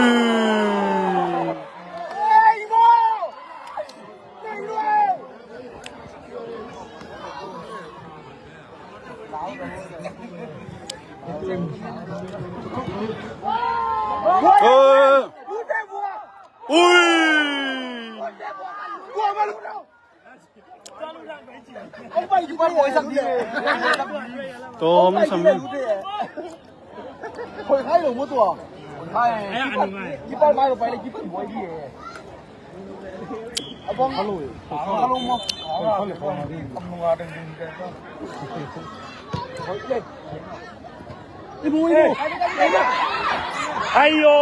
Tawm sam. Ayo.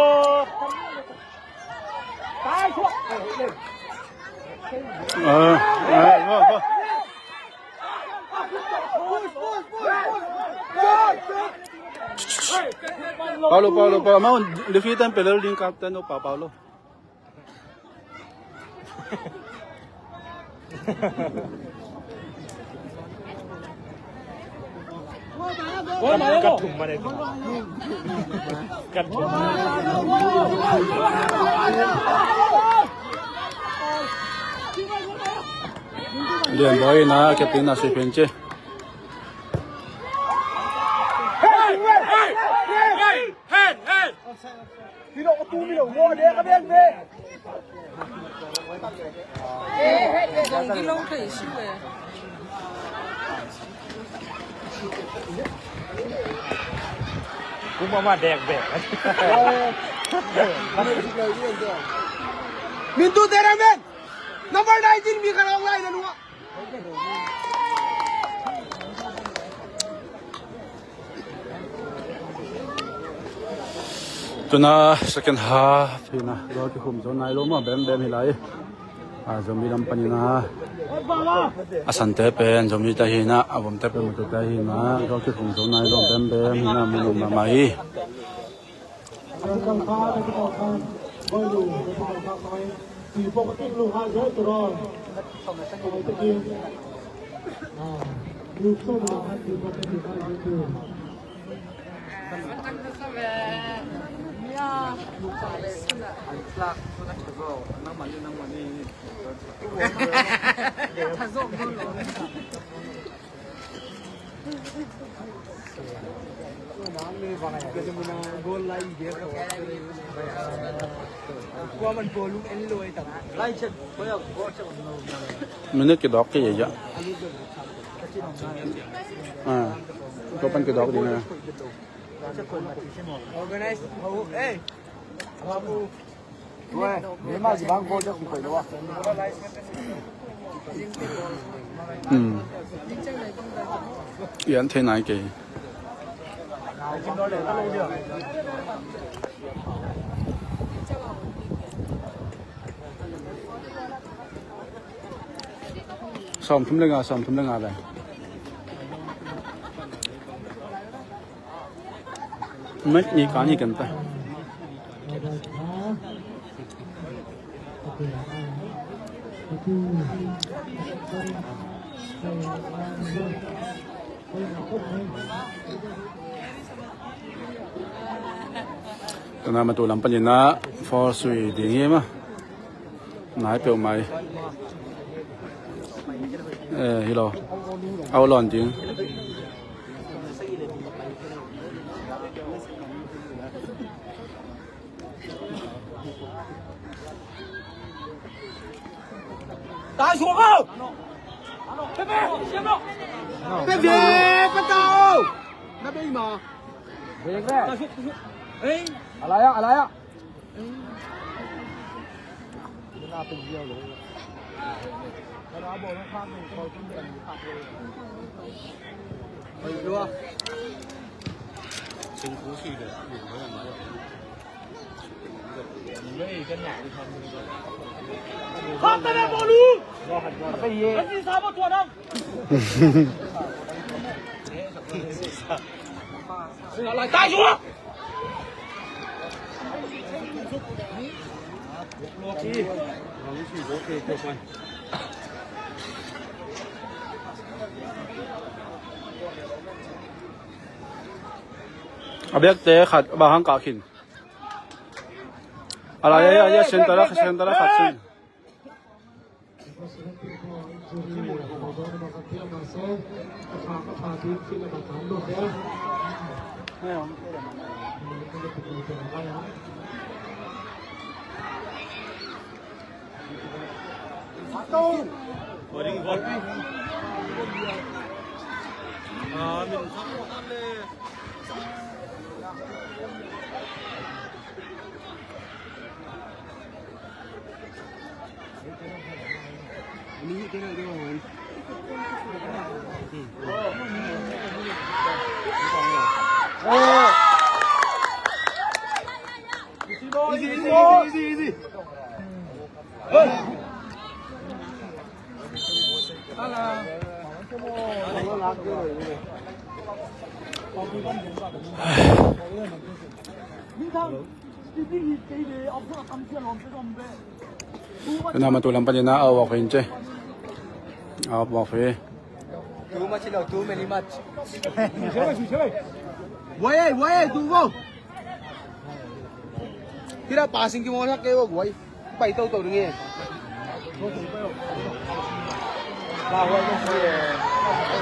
Paulo, Paulo, Paulo. Mau defeat and penalty captain no pa Paulo. Lian Boy na captain na sui pen che. Kuma ma dek bek. Mintu tera men. Number nineteen mi kharong lai na nua. Tuna second half hi na, goal kikhum zo nai lo maw, Bem Bem hi lai. A, Zomi lam panin a, a sante pen Zomi te hi na, a vomte pen Mate te hi na, goal kikhum zo nai lo, Bem Bem hi na, mu lo mahmah hi. Minute kidawk kei a. Ah, tua pan kidawk ding a. Hmm. Ian thei nai kei. Sawmthum le nga, sawmthum le nga ve. Mek ni kan hi kan ta. Tuna matu lam panin ah four sui ding hi mah. Nai peuhmah. Eh, hi lo. Au lawn ding. Taisu ko! Pe ve! Pe ve! Pe tau! Na bei ma. Ve ve. Taisu, taisu. Ei. Alaya, alaya. A biakte khat bang hang kah khin. A lai, a lai, a lai, center ah, center ah khat sin. Easy, easy, easy, easy, easy. Tuna matu lam panin ah a awk hi in ci. A awk hi. Too much, you know, too many much. Why, why, too much? Kira passing ki mo sa ke wo, why? Pai to to ni. Ba why mo si.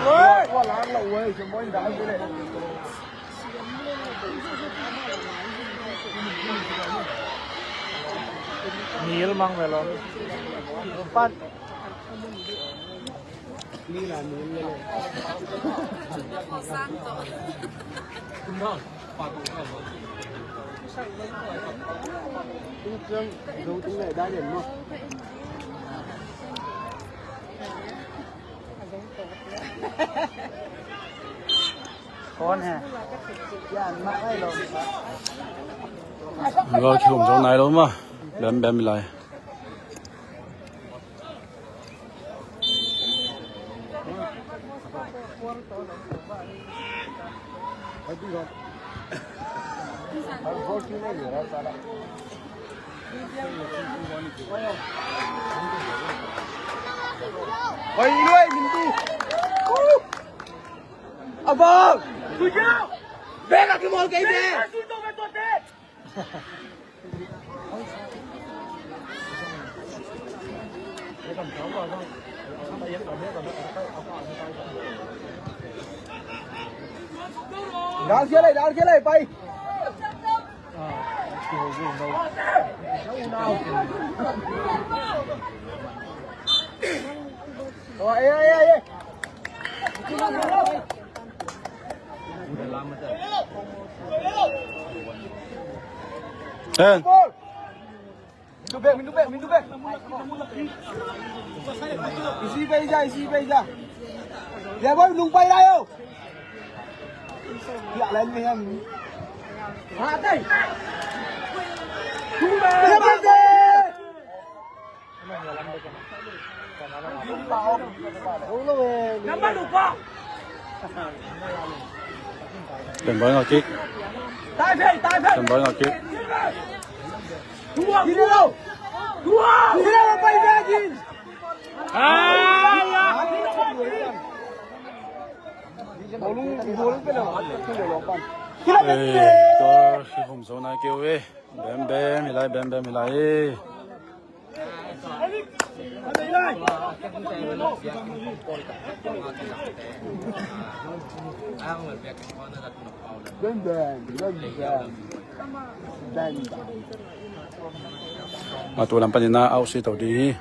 Why? Wa lang la why, si mo da ni le. Nil mang velo. Pat. Gol kikum zo nai lo ma. Bem bem lai. Oi, Lui, Mintu. Abang. Bek a kimol kei be. Dal khia lai, dal khia lai, pai. Oh, eh, eh, eh, eh. Ten. Ball. Mindu bek, mindu bek, mindu bek. Isi pe ija, isi pe ija. Ya boy, lung pai lai yo. Ya lai ni ham. Ha dai. Lung pai lai. Number two pa. Ten boy ngak kik. Tai phei, tai phei. Ten boy ngak kik. Tuang, tuang. Tuang. Eh, kor si hum so na keu eh. Bem bem, hilai bem bem, hilai eh. A tu lam panin a au si to di.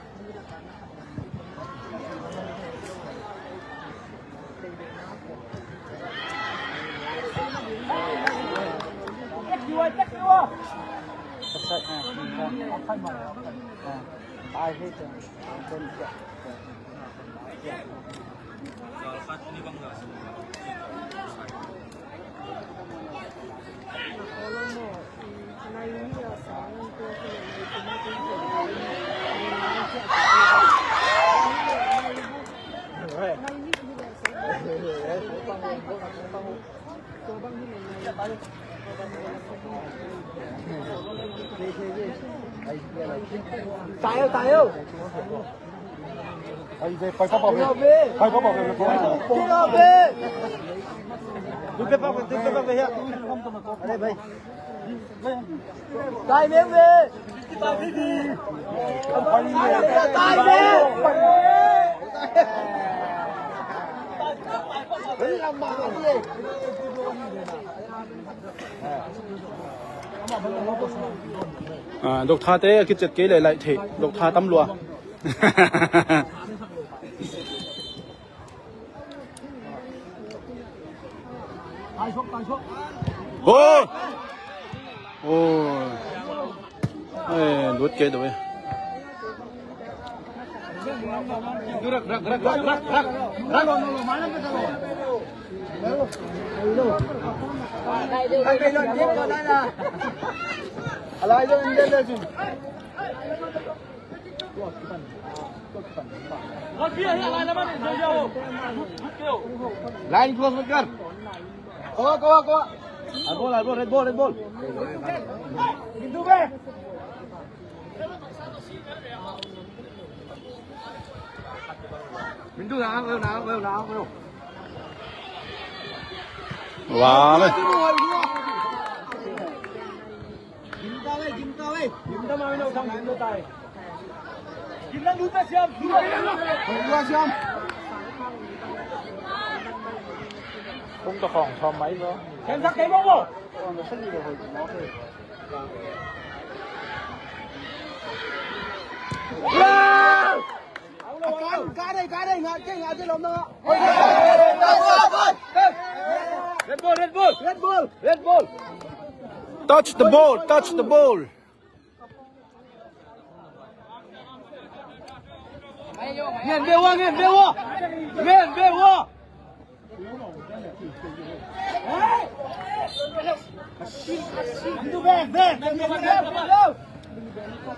Tayo, tayo. Ay, de, pay pa pa, pay pa pa. Tayo, tayo. Doctor te a kicet kei le lai thei, doctor tam lua. Go! Oh. Eh, lut kei deuh e. Line close mut kar. Kawa, kawa, kawa. Red ball, red ball, red ball. Mindu na, na, na, na. Wah, le. Kung ta khong thom mai lo. Red ball, red ball. Red ball. Red ball. Touch the ball, touch the ball. Ngen be wa, ngen be wa. Ngen be wa.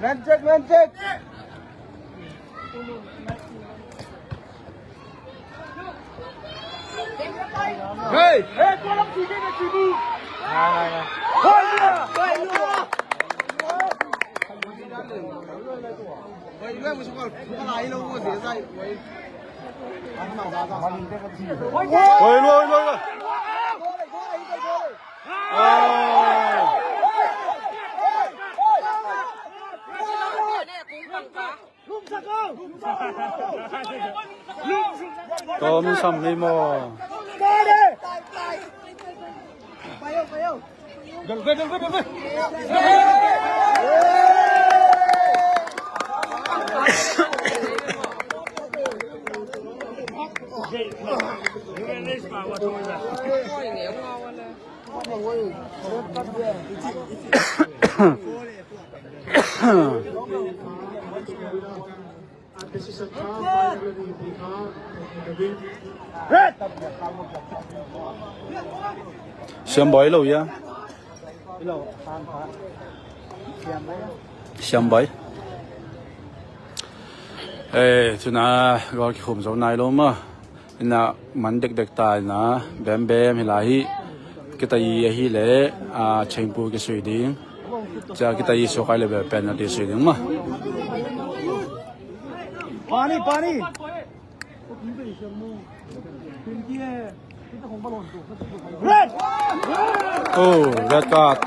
Man check, man check. Hey! Hey, Tom sam ni maw. Siam Boy lo ia. Siam Boy. Eh, tuna gol kikhum zo nai lo maw. Ina man dekdek ta ina bembem hi lai hi. Kita i ahi le, ah, Chengpu kisui ding. Cia kita i suak ai le bel penalty sui ding maw. Pani, pani. Red! Oh, red card.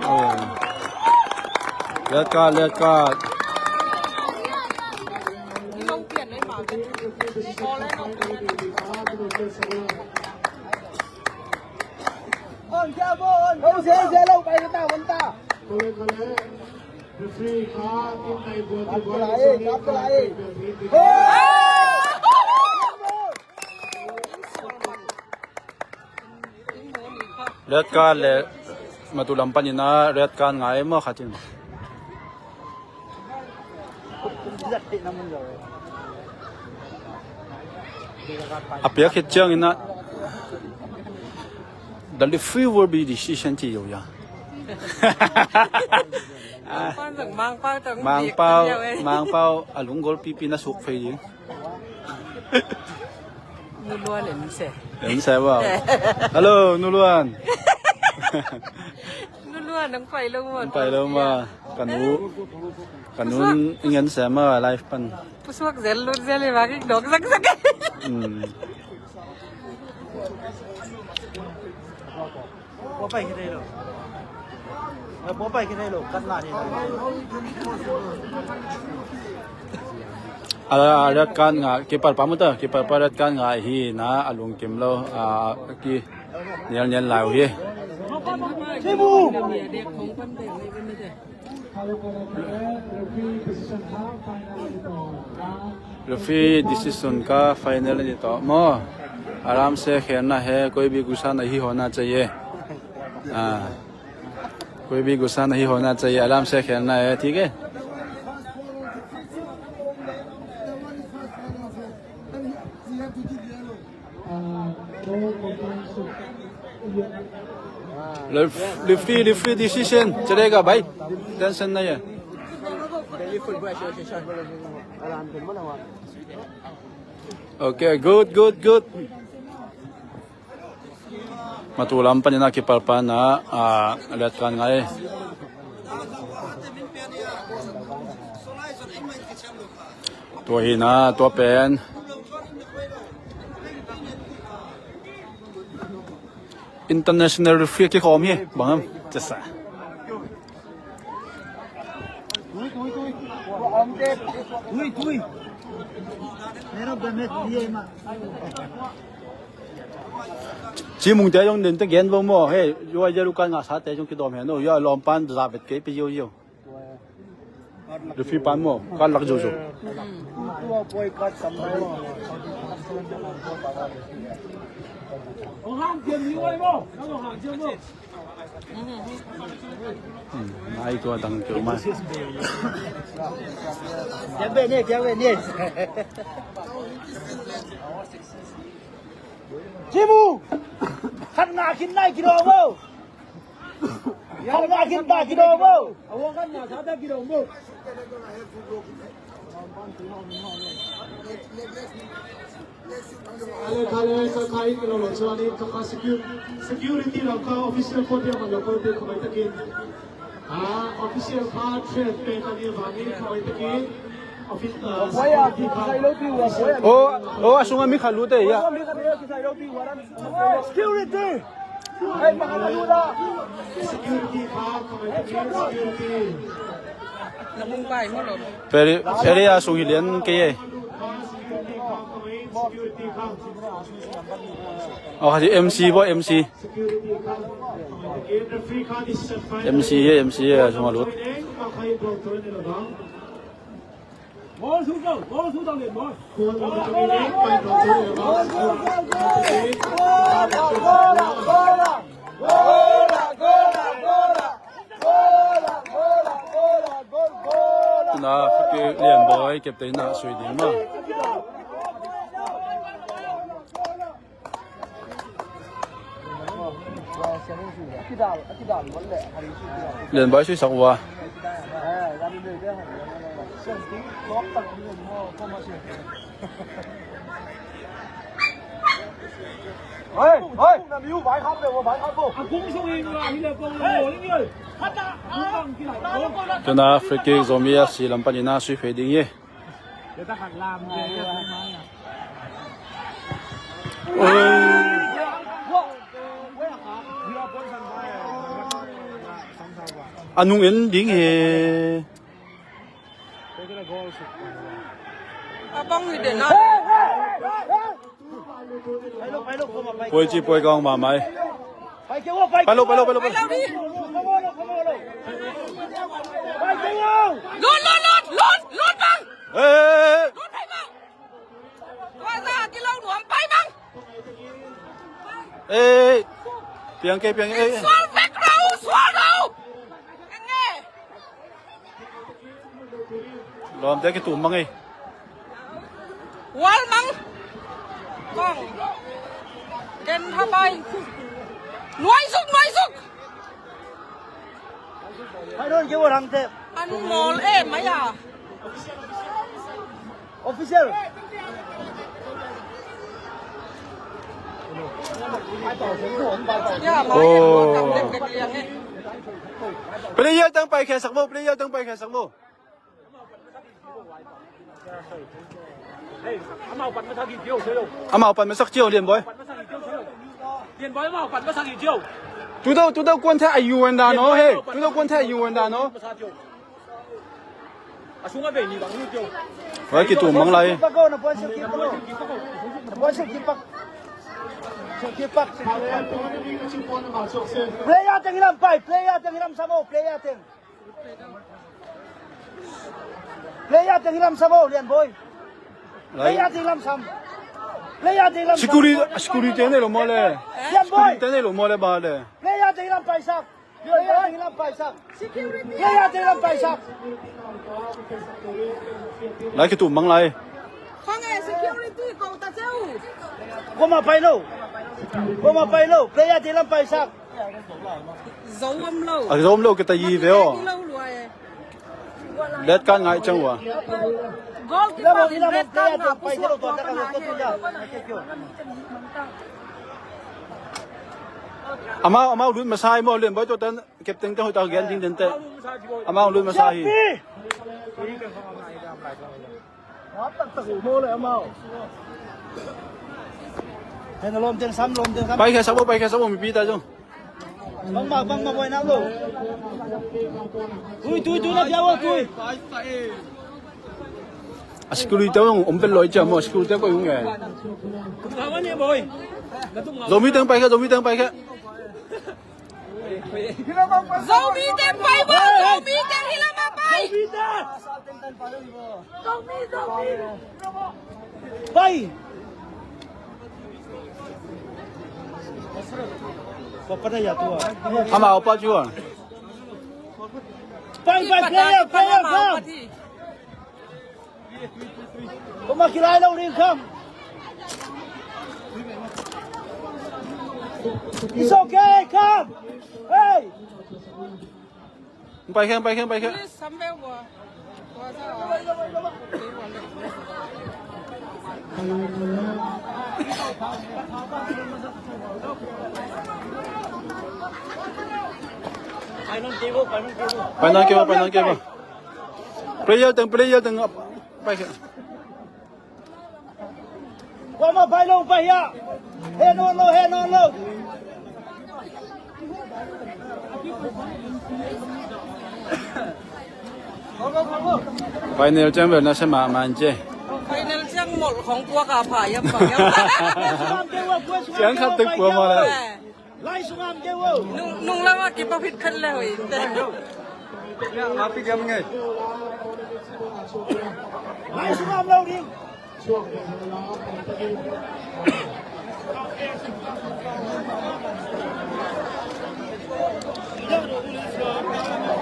Oh. Red card, red card. Red card le, matu lam panin a red card ngai maw khat in. A piak khit ciangin a, the referee will be decision ci zo ia. Mangpau, Mangpau a lunggol pipi na suk fei ding. Nuluan en se. En se ba. Hello, Nuluan. Nuluan nang pai lo maw. Nang pai lo maw. Kanu, kanun ingen se maw live pan. Pusuak zel lut zel i bak ik dok zak zak. Hmm. A, a red card nga, keeper pa mu ta, keeper pa red card nga hi na, a lungkim lo, a, ki nial nial lau hi. Referee decision ka final ni to maw. आराम से खेलना है, कोई भी गुस्सा नहीं होना चाहिए. कोई भी गुस्सा नहीं होना चाहिए, आराम से खेलना है, ठीक है? Referee, referee decision चलेगा भाई, tension नहीं है. Okay, good, good, good. Matu lam panin a keeper pa na, a, red card ngai. Tua hi na, tua pen international referee kikhawm hi, bang am. Tesa. Cimungte zong den te gen bo maw. Hei, zua zia lukan ngah sate zong kidawm hen o. Zia lawmpan za vet kei pi ziau ziau. Referee pan maw, kan lak ziau ziau. Hmm, mai tua dang keu mai. Cimu! Khat ngah khin nai kidawm o. Khat ngah khin ta kidawm o. Ale kale ka kai ka lo lo chuan in ka kha security, security lam ka official pawh tiang lo ko te khamai takin. A official kha trade pen a ni vangin khamai takin. Office, ah, security kha. O, o, a sunga mi khat lut e, ya. Security. Security kha khamai takin security. Peri, peri a sung hi lian kei e. Aw, khat hi M C bawh, M C. M C hi, M C hi, a sung a lut. Tuna free kick Lianbawi captain na sui ding maw. Lianbawi suisak uh a. Tuna free kick Zomi F C lam panin a sui phei ding hi. A nung en ding hi. A bang hi den a. Puai ci puai kawng mahmah hi. Pai lo, pai lo, pai lo, pai lo. Lut, lut, lut, lut, lut bang. Lut bang. Tua za kilo nuam pai bang. Ei, piang kei, piang kei. Sual vek lo, sual lo. Lawmte kitum mang ei. Wal mang. Kong. Ken thapai. Nuai suk, nuai suk. Hai don ke wal hang te. An mol e maya. Official. Player teng pai khia sak maw, player teng pai khia sak maw. Amau pan masak cio, Lianbawi. Tudo, tudo kuan the a yuan da no he. Tudo kuan the a yuan da no. A sung a bei ni bang lut cio. Hoi, kitum mang lai. Player teng hi lam pai, player teng hi lam sam o, player teng. Player teng hi lam sam o, Lianbawi. Player teng hi lam sam. Player teng hi lam sam. Security, security te nei lo maw le. Lianbawi. Security te nei lo maw le ba le. Player teng hi lam pai sak. Player teng hi lam pai sak. Player teng hi lam pai sak. Lai kitum mang lai. Khang e security ko ta cheu. Koma pai lo. Koma pai lo. Player teng hi lam pai sak. Zo om lo. A zo om lo kita yi ve o. Lo lua e. Let kan ngai chang wa. Goalkeeper in red card nga pu suak tua ka na he. Amau, amau lut masa hi maw, Lianbawi tua tan. Captain ka hoih tak gen ding den teh. Amau lut masa hi. Pai khia sak bo, pai khia sak bo, mipi ta zong. Bangmah, bangmah buai nak lo. Tui, tui, tui na pia bo, tui. A security te zong om pen loi cia maw, a security te koih ung e. Zomi teng pai khia, Zomi teng pai khia. Zomi teng pai bo, Zomi teng hi lam ah pai. Zomi, Zomi. Pai. Amau pa chuan. Pai, pai, player, player, come. Koma kilai lo ding, come. It's okay, come. Hey. Pai khia, pai khia, pai khia. Pai nan kei bo, pai nan kei bo. Player teng, player teng, pai khia. Kuamah pai lo, pai hia. He nawn lo, he nawn lo. Final ciang bel na se mahmah in ce. Final ciang Molh khong puak a pha hiam, pha hiam. Siang khat tek pua mah le. Lai sungam keu o. Nung, nung lam a kipa phit khat le hoih te. Mapit hiam ngei. Lai sungam lo ding.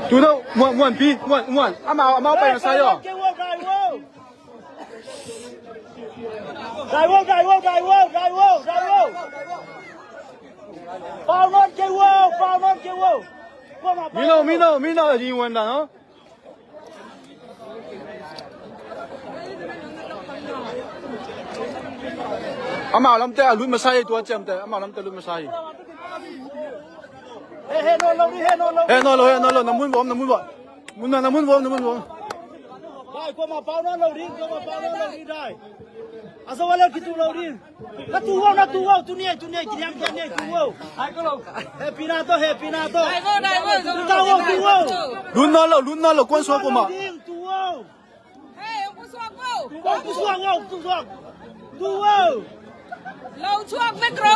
Tu no, muan, muan pi, muan, muan. Amau, amau pai masa yo. Dai wo, dai wo, dai wo, dai wo, dai wo. Pau non keu o, pau non keu o. Mino, mino, mino, di wan da no. Amau lamte a lut masa hi, tua ciamte amau lamte lut masa hi. He, he, no lo, he, no lo. He, no lo, he, no lo, na mun vom, na mun vom. Mun na, na mun vom, na mun vom. Dai, kuama pau non lo ding, kuama pau non lo ding, dai. A zo a lel kitu lo ding. Na tu wow, na tu wow, tu ni ai, tu ni ai, kiniam kiam ni ai, tu wow. He pina to, he pina to. Dai wow, dai wow, tu wow, tu wow. Lun na lo, lun na lo, kuan suak kuama. Tu wow. Hey, pusuak wow. Tu wow, pusuak wow, pusuak. Tu wow. Lo chuak mek ro.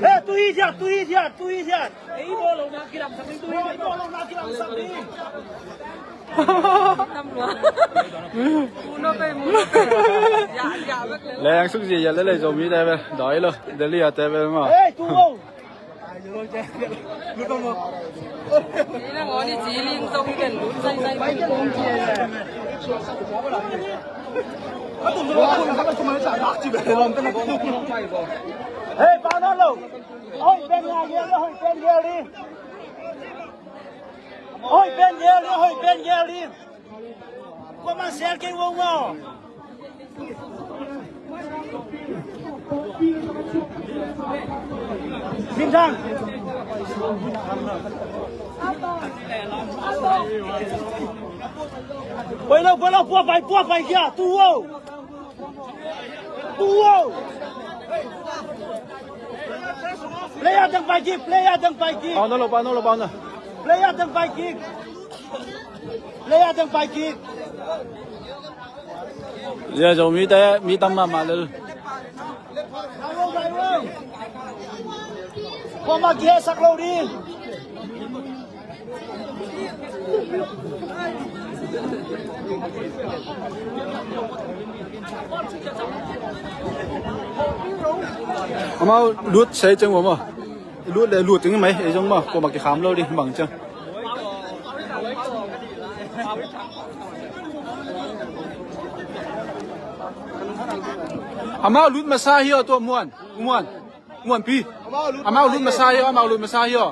He, tu hi thiat, tu hi thiat, tu hi thiat. Ei, bawlona kilamsak ding, tu hi thiat. Bawlona kilamsak ding. Leng suk zi ya le le Zomi te ve. Doi lo. Delhi a te ve ma. Hey, tu wow. Hey, pau non lo. Oi, pen gel, oi, pen gel di. Oi, pen gel di, oi, pen gel di. Kuama sel kei wo wo. Min Thang. Poi lo, poi lo, pua pai, pua pai kia, tu wo. Tu wo. Player teng pai kik, player teng pai kik. Pau na lo, pau na lo, pau na. Player teng pai kik. Player teng pai kik. Ya, Zomi te mi tam mahmah lel. Kuama kihehsak lo ding. Amau lut sei ceng ua maw. Lut le lut ding mai, ei zong maw, kuama kikham lo ding bang ceng. Amau lut masa hi aw, tua muan, muan, muan pi. Amau lut masa hi aw, amau lut masa hi aw.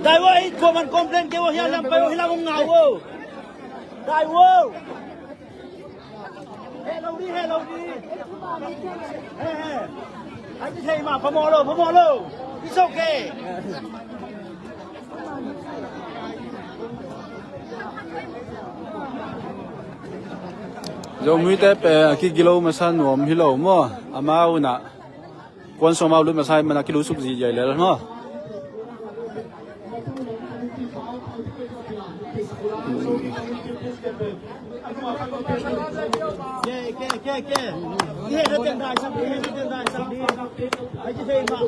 Dai wo, ei, kuaman complain kei wo, hiah lam pai wo, hiah lam ngau wo. Dai wo. He lo di, he lo di. He, he. Ai, thei ma, phamawh lo, phamawh lo. It's okay. Zomi te pen a kigilo masa nuam hi lo maw? Amau na kuan sawm amau lut masa hi mana kilusuk zi ziai lel maw? Ke, ke, ke, ke. He na teng dai sak di, he na teng dai sak di. Ai, ci thei ma.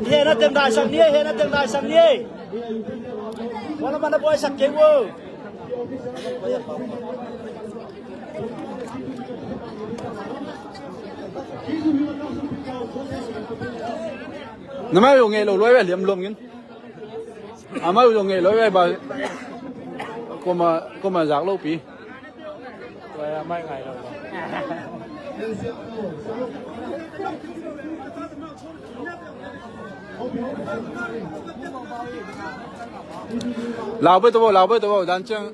He na teng dai sak ni, he na teng dai sak ni. Wala mana buai sak kei wo. Na mai yo ngei lo luai ve liam luam ngin. A mai yo ngei lo ve ba. Koma, koma zak lo pi. Tua a mai ngai lo. Lau bai to bo, lau bai to bo, dan ceng.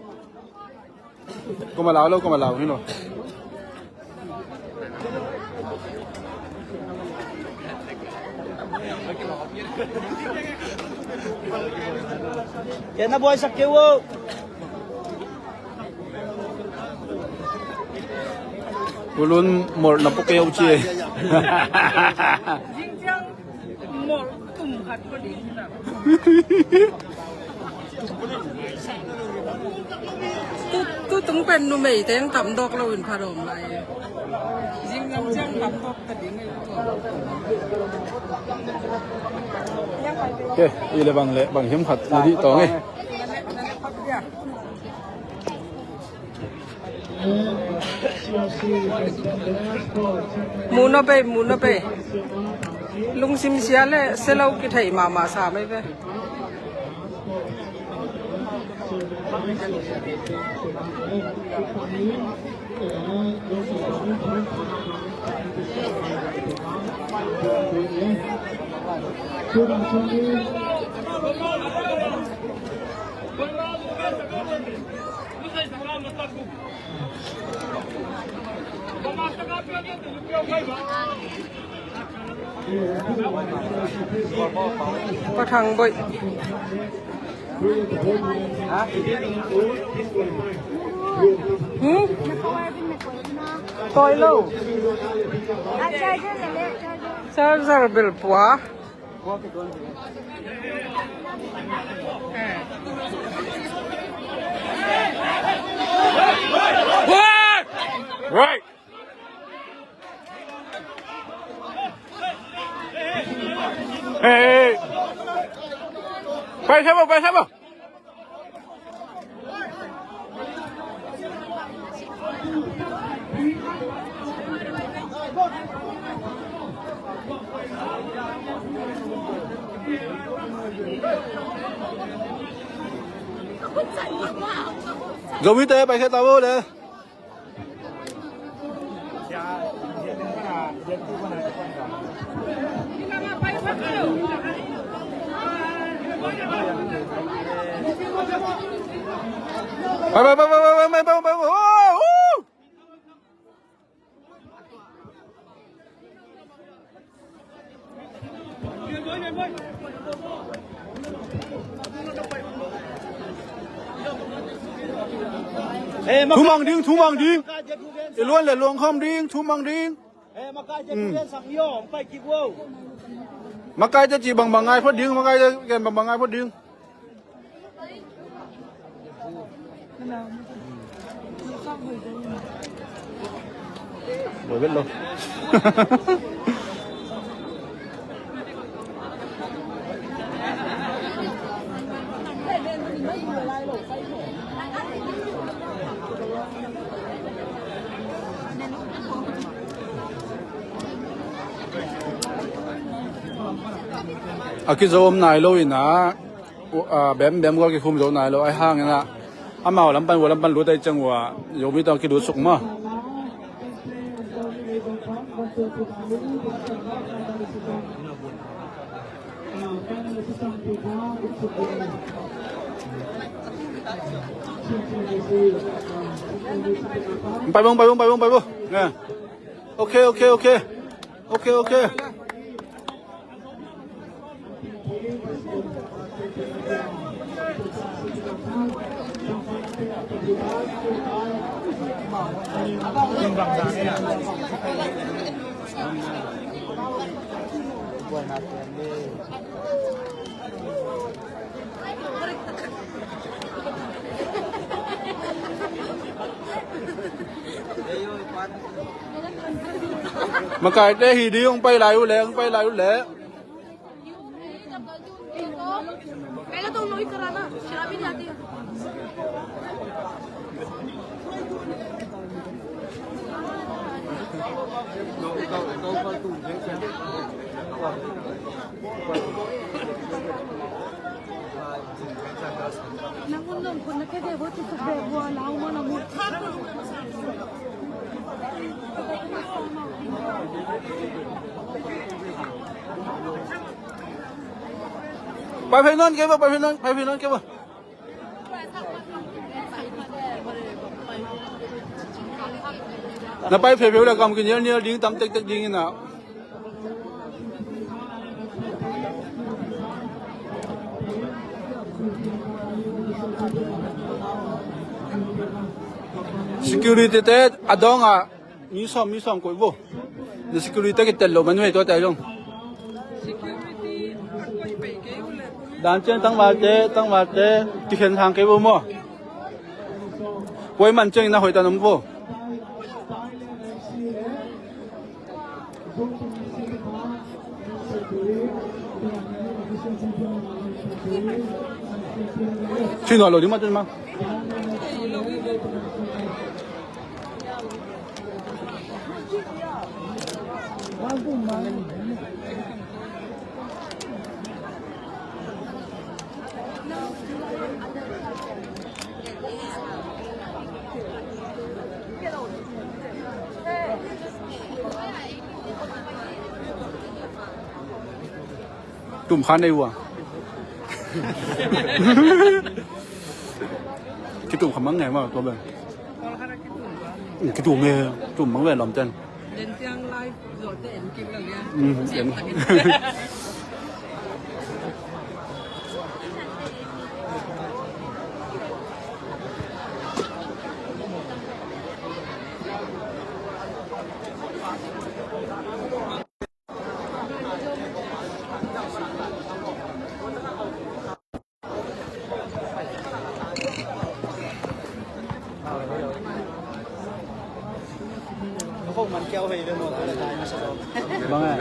Koma lau lo, koma lau hi lo. Kei na buai sak kei wo. Kulun mawlh na pua keu ci. Zingciang mawlh tum khat pua ding hi ta. Tu, tu tung pen numei teng tam dawk lo in pha dawm lai. Zingciang tam dawk ta ding hi. Ke, i le bang le, bang hiam khat na dih tawng e. Mu na bei, mu na bei. Lungsim sia le, sia lo kithei mahmah sa mai ve. Pathang Boih. Hmm? Tawi lo. Charger bel pua. Right. Hey, hey. Pai thei bo, pai thei bo. Zomite pai khe ta bo le. Pai, pai, pai. Thumang ding, thumang ding. I luan le luang khawm ding, thumang ding. Makai te ci bangbang ngai phot ding, makai te ken bangbang ngai phot ding. Bawh vet lo. A kizo om nai lo in ah, bembem gua kikhum zo nai lo, ahi hangin ah amau lampan, ua lampan lut ahi ciang ua, Zomi tawh kilut suk maw. Pai bong, pai bong, pai bong, pai bong. Ok, ok, ok. Ok, ok. Makaite hi ding, hong pai lai uh leh, hong pai lai uh leh. Pai phei nawn kei bo, pai phei nawn, pai phei nawn kei bo. Na pai phei phei uh leh kam kinial nial ding, tam tektek ding in ah. Security te a dawng ah Mi sawm, mi sawm koih vo. Na security kitel lo man ve tua te zong. Dan ciang tangvalte, tangvalte kikhen hang kei vo maw. Puai man ciangin a hoih tan om vo. Chin lo ding ma chin ma. Tum khan ei ua. Kitum khan mang ngai ma tua ben. Kitum e, tum mang ve lom ten. Den tiang live zawh te en kik lo lian. Mm, en. Bang e?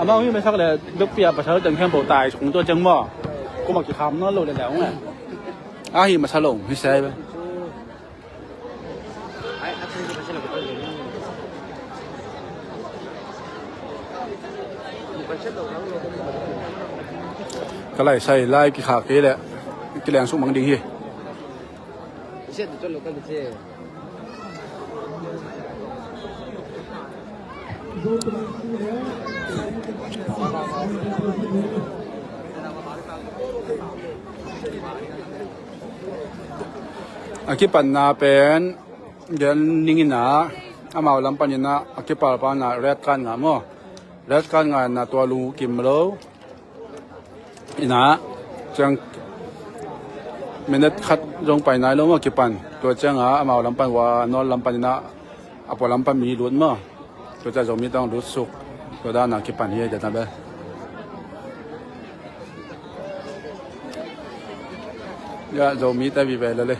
Amau hi masak le dukpia pasal teng khempeuh tai sung tua ciang maw. Kum a kikham nawn lo le le ung e. A hi masa lo hi sai ve. Ka lai sai lai kikhak kei leh kileng suk mang ding hi. A kipanna pen gen ning in ah, amau lam panin ah a kipalpalna red card ngah maw? Red card ngah in ah tua lungkim lo in ah, ciang minute khat zong pai nai lo maw kipan. Tua ciangah amau lam pan ua, North lam panin ah a pua lam pan mi lut maw? Tua ciang Zomi tawh lut suk. Tua dan a kipan hi a, dan a bel. Ya, Zomi te vive lele.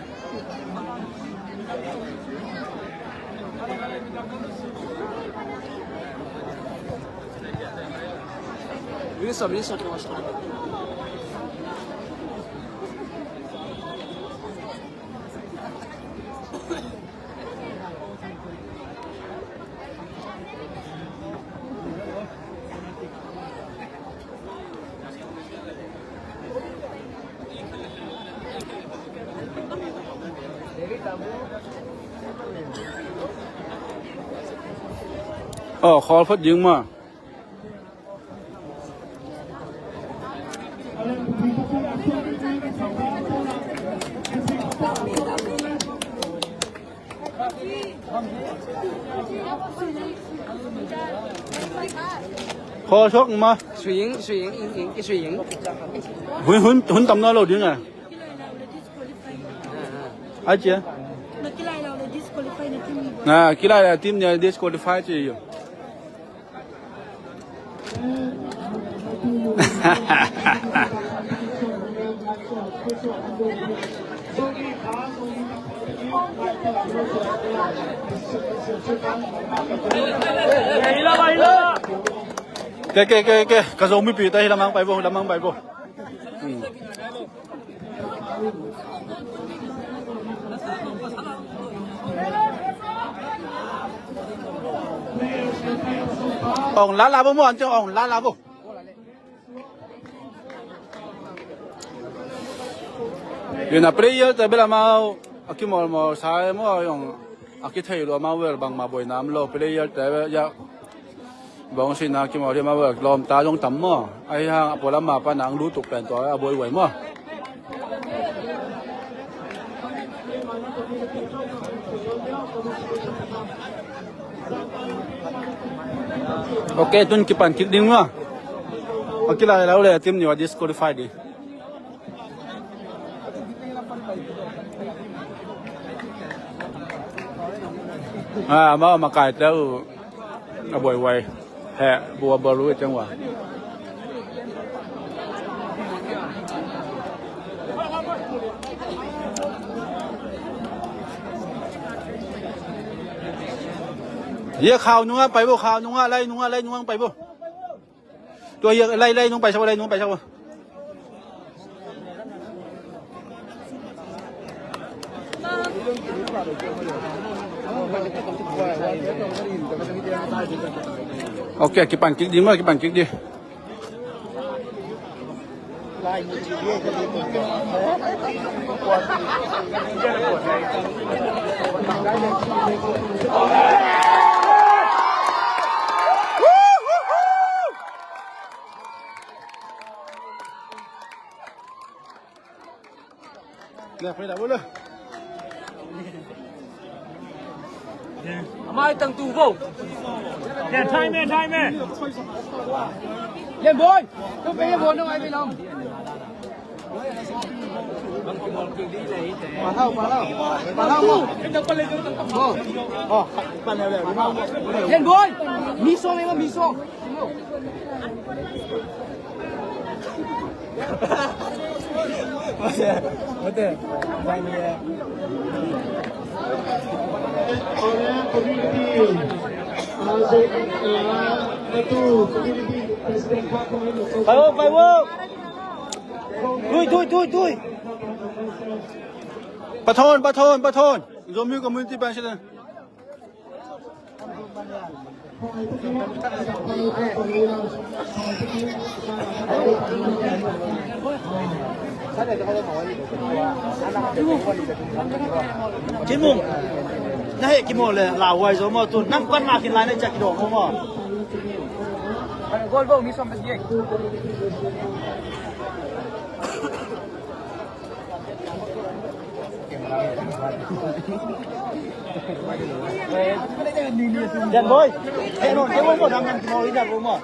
Aw, khawl phot ding maw? Khawl suak ma. Swing, swing, ing, ing, i swing. Hun, hun, hun tam nawn lo ding a. Ai cia. Na kilai lo le disqualify na team ni. Na kilai lo team ni disqualify ci. Ke, ke, ke, ke. Ka Zomipi te hi lamang pai vo, lamang pai vo. Hmm. Ong la la bo mo an ciang ong la la bo. Yun a player te bel amau a kimawlmawl sa e maw, yong a kithei lua amau vel bangmah buaina om lo player te ya. Bawng sihna kimawh hi mah bek, lawmta zong tam maw? Ahi hang a pualam mah pan ang lutuk pen tua a buaihuai maw? Ok, tun kipan kik ding maw? A kilai lo le team ni wa disqualify ding. A, amau a makaite uh a buaihuai. Heh, bua baru ciang ua. Ia khau nungah pai bo, khau nungah, lai nungah, lai nungah pai bo. Tua ia lai, lai nung pai sa bo, lai nung pai sa bo. Ok, kipan kik di maw, kipan kik di. Amai tang tu vo. Len thai me, thai me. Len boy. Tu pe len boy no ai me long. Palau, palau. Palau mo. Mo. Oh, pan leo leo. Len boy. Mi song, mi song. Pai vo, pai vo. Tui, tui, tui, tui. Pathawn, pathawn, pathawn. Zomi community president. Kimung, na heh kimawl le lauhuai zo maw tun. Nang pan makin lai na ciak kidawng maw maw. Gol bo mi som bes gek. Yan boy. Hey, no, hey, boy, boy, dam, dam, dam, dam, dam.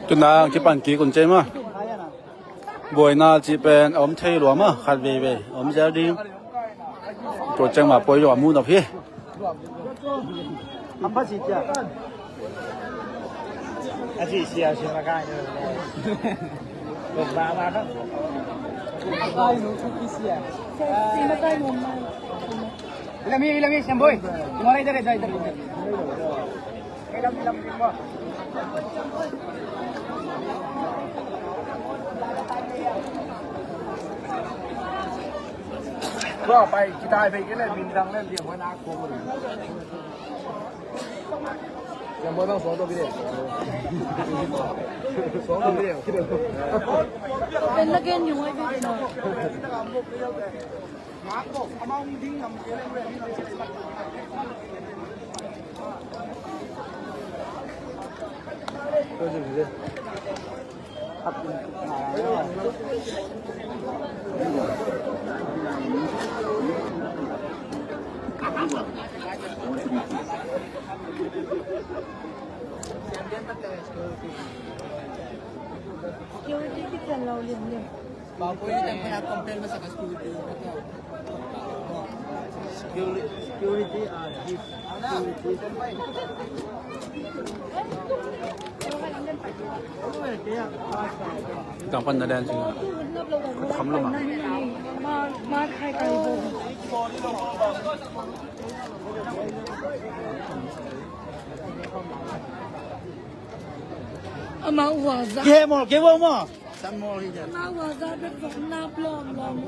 Tuna kipan kik un cei ma. Buaina cih pen a om thei lua mah, khat veivei a om zel ding. Tua ciang mah poi lua mu nop hi. A pha si cia. A si sia si ma kai. Lok ba ma kha. Kai no ku ki sia. Si ma kai no ma. Ilami, ilami, Siamboi. Tumara idhar, idhar, idhar. Tua pai, kitai pai kei le, min dang le, liam hoi nak ko. Liam hoi bang sawng to bi de. Sawng to bi de. Pen na gen yung ai bi de na. Security kitchen lo lian lian. Security, security, ah, this security. Tang pan na dan sing. Kham lo ma. Ama uaza. Ke mo, ke mo mo. San mawl hi dia. Amau a za bek zong nap lawmlawm.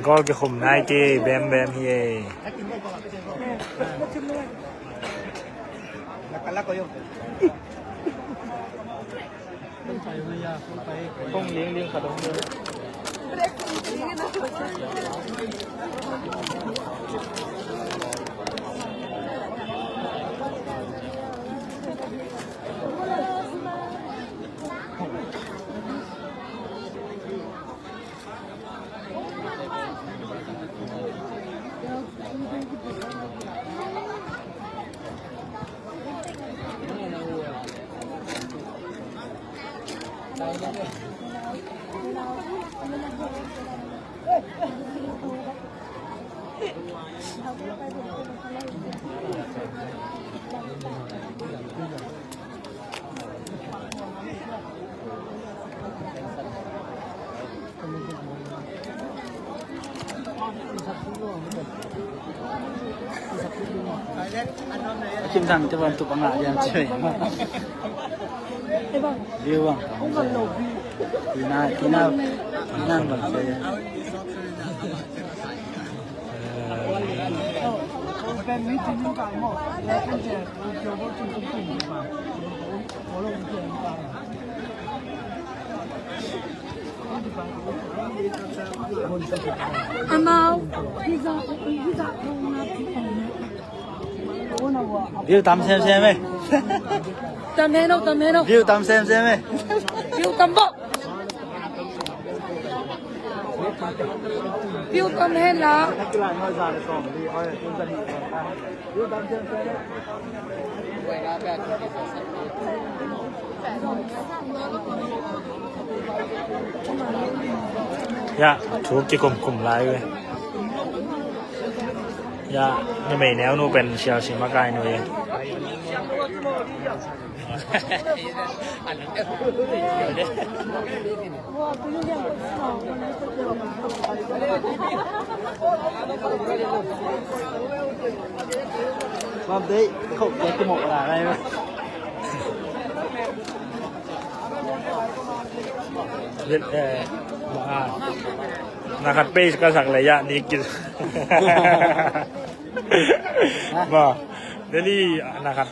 Goal kikhum nai kei bembem hi e. Hong ling ling khat hong ling. Kim San te bang tu panga diam cui. Liu bang. Tina, tina, tina bang cui. Amau, pizza, pizza, View tam sem sem e. Tam hen o, tam hen o. View tam sem sem e. View tam bo. View tam hen la. Ya, thu kikum kum lai ve. Ya, numei neu nu pen sial sim a kai nu e. Mam dei, khop dei ki mok la lai. Eh, ma, na khat page ka sak le ya ni ki. Ma, Delhi na khat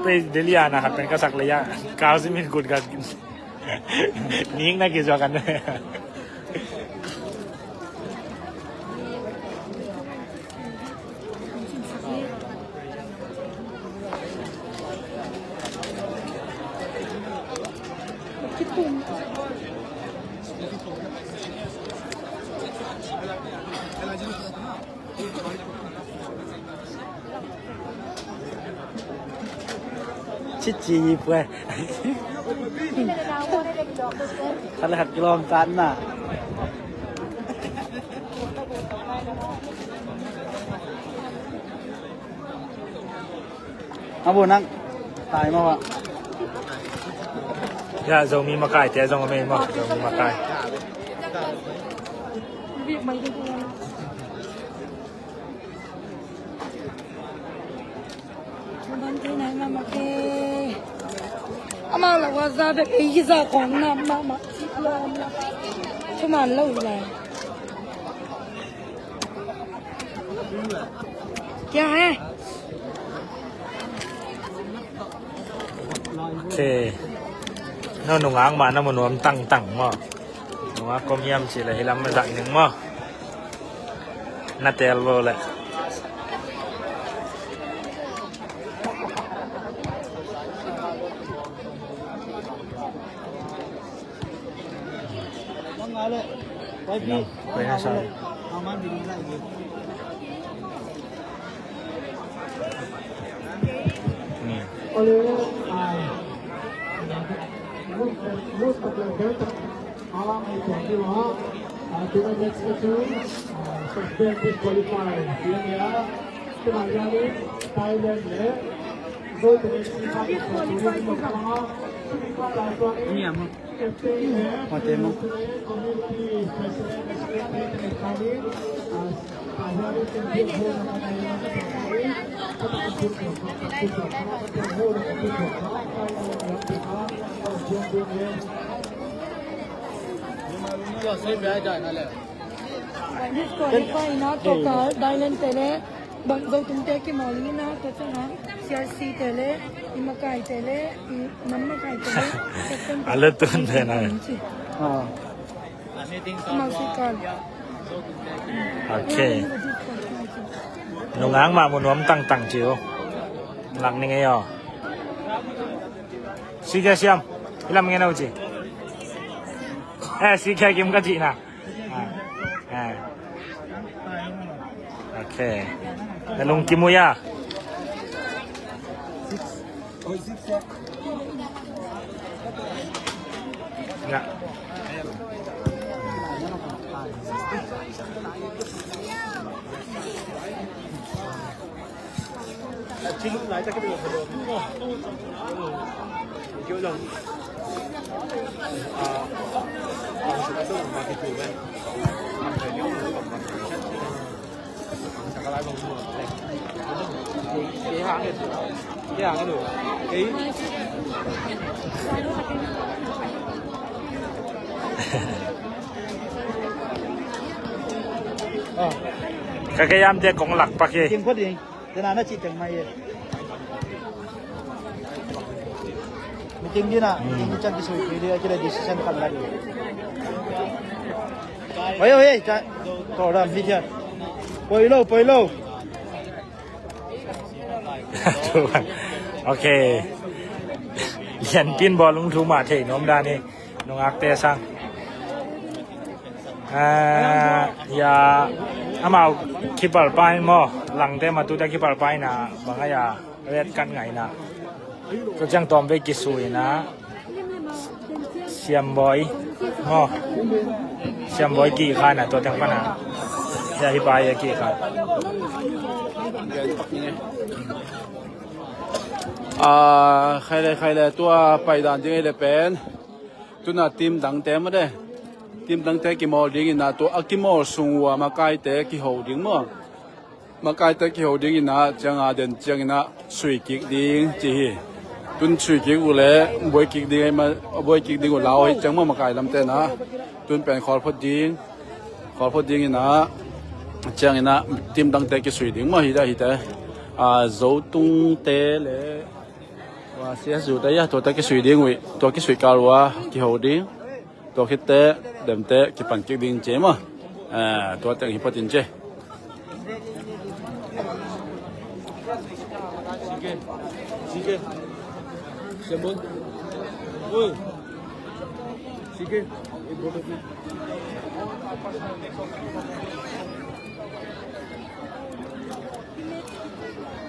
page Delhi na khat pen ka sak le ya. Kau si min kut ka. Ning na ki zua kan. Chichi pwe. Khat le khat kilawm tan na. A bu nang tai ma wa. Ya, Zomi makai te zong a mei ma, Zomi makai. Ama la wa za be ke yi za kong na ma ma. Thuman lo la. Kya hai? Ok. No nungak ma na mu nuam tangtang maw. Nungak kom hiam ci le hilam ma zak ning maw. Na tel lo le. Thailand le Thailand qualify. Mate mo. Disqualify na, tawkal, Thailand te le, bang Zotungte kimawl in na, tua ciang a, C R C te le, i makaite le, i nam makaite le, captain te. A le tun te na. Ah. Amau sikal. Ok. Nungak mah mu nuam tangtang ci uh. Lak ning ei aw. Sikia siam. Ilam ngen au ci. Eh, sikia kim ka ci na. Ah. Ah. Ok. Na lungkim uh ya. Ya. Ka ke yam te kong lak pak hi. Kim phot ding. Tena na cih teng mai e. Meeting dina, meeting dina kisui pili a kila decision kan la di. Oi, oi, oi, ta, to ram hi thian. Poi lo, poi lo. Ok. Lianpin bawlung thu mah thei nuam dan hi. Nungakte sang. Ah, ya, amau kipal pai maw, langte matute kipal pai na bang a ya, red card ngai na. Tua ciang tawm vei kisui na. Siambawi maw. Siambawi kikha na tua teng pana. Ya hi pai ya kikha. Ah, khai le, khai le, tua pai dan ding ei le pen. Tuna team dangte mah de. Team dangte kimawl ding ina tua a kimawl sung ua makaite kiho ding maw. Makaite kiho ding ina cianga den ciang ina sui kik ding ci hi. Tun sui kik uh le buai kik ding ei ma, buai kik ding uh lau hi ciang maw makai lamte na. Tun pen khawl phot ding. Khawl phot ding ina ciang ina team dangte kisui ding maw hi da hi te. A, Zotungte le Tua C S U te ia, tua te kisui ding uh, tua kisui kal ua kiho ding. Tua khit te demte kipan kik ding ci maw. Eh, tua teng hi phot in ci.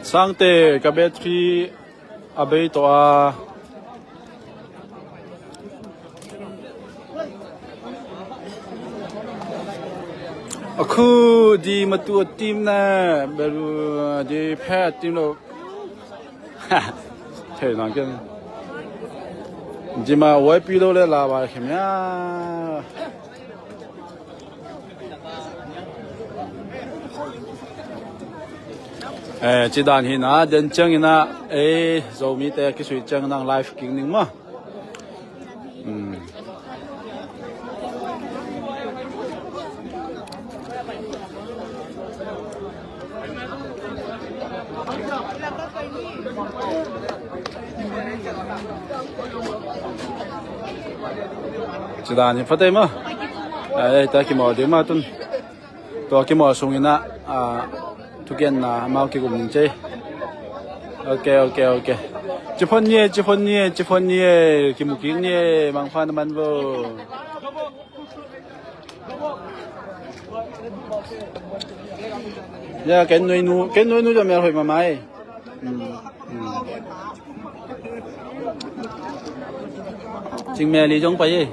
Sangte, ka battery a bei tawh a. A khu di matu a tim na, belu di phe a tim lo. Thei nang ken. Di ma wai pi lo le la ba khem ya. Eh, ci dan hi na, den ciang ina, eh, Zomite kisui ciang nang live king ning maw. Hmm. Ci dan hi phate maw. Eh, ta kimawl ding maw tun. Tua kimawl sung ina, ah, thugenna amau kigum ning ci. Ok, ok, ok. Ci phot ni e, ci phot ni e, ci phot ni e, kimu kik ni e, mangpha na man vo. Ya, ken nuai nu, ken nuai nu jom ya hoi mama e. Hmm, hmm. Cing Meli jong pai e.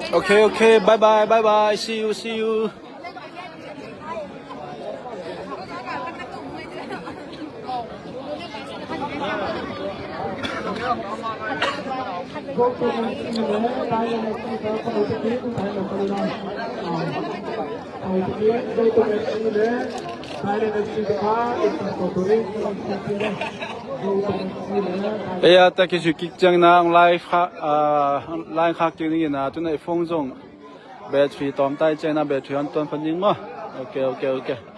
Okay, okay, bye bye, bye bye, see you, see you. Ei a, tak i sui kik ciang na, ang lai kha, ah, lai khak ciang ni na, tuna i phone zong battery tawm tai ciang na, battery on tuan phan ding maw. Ok, ok, ok.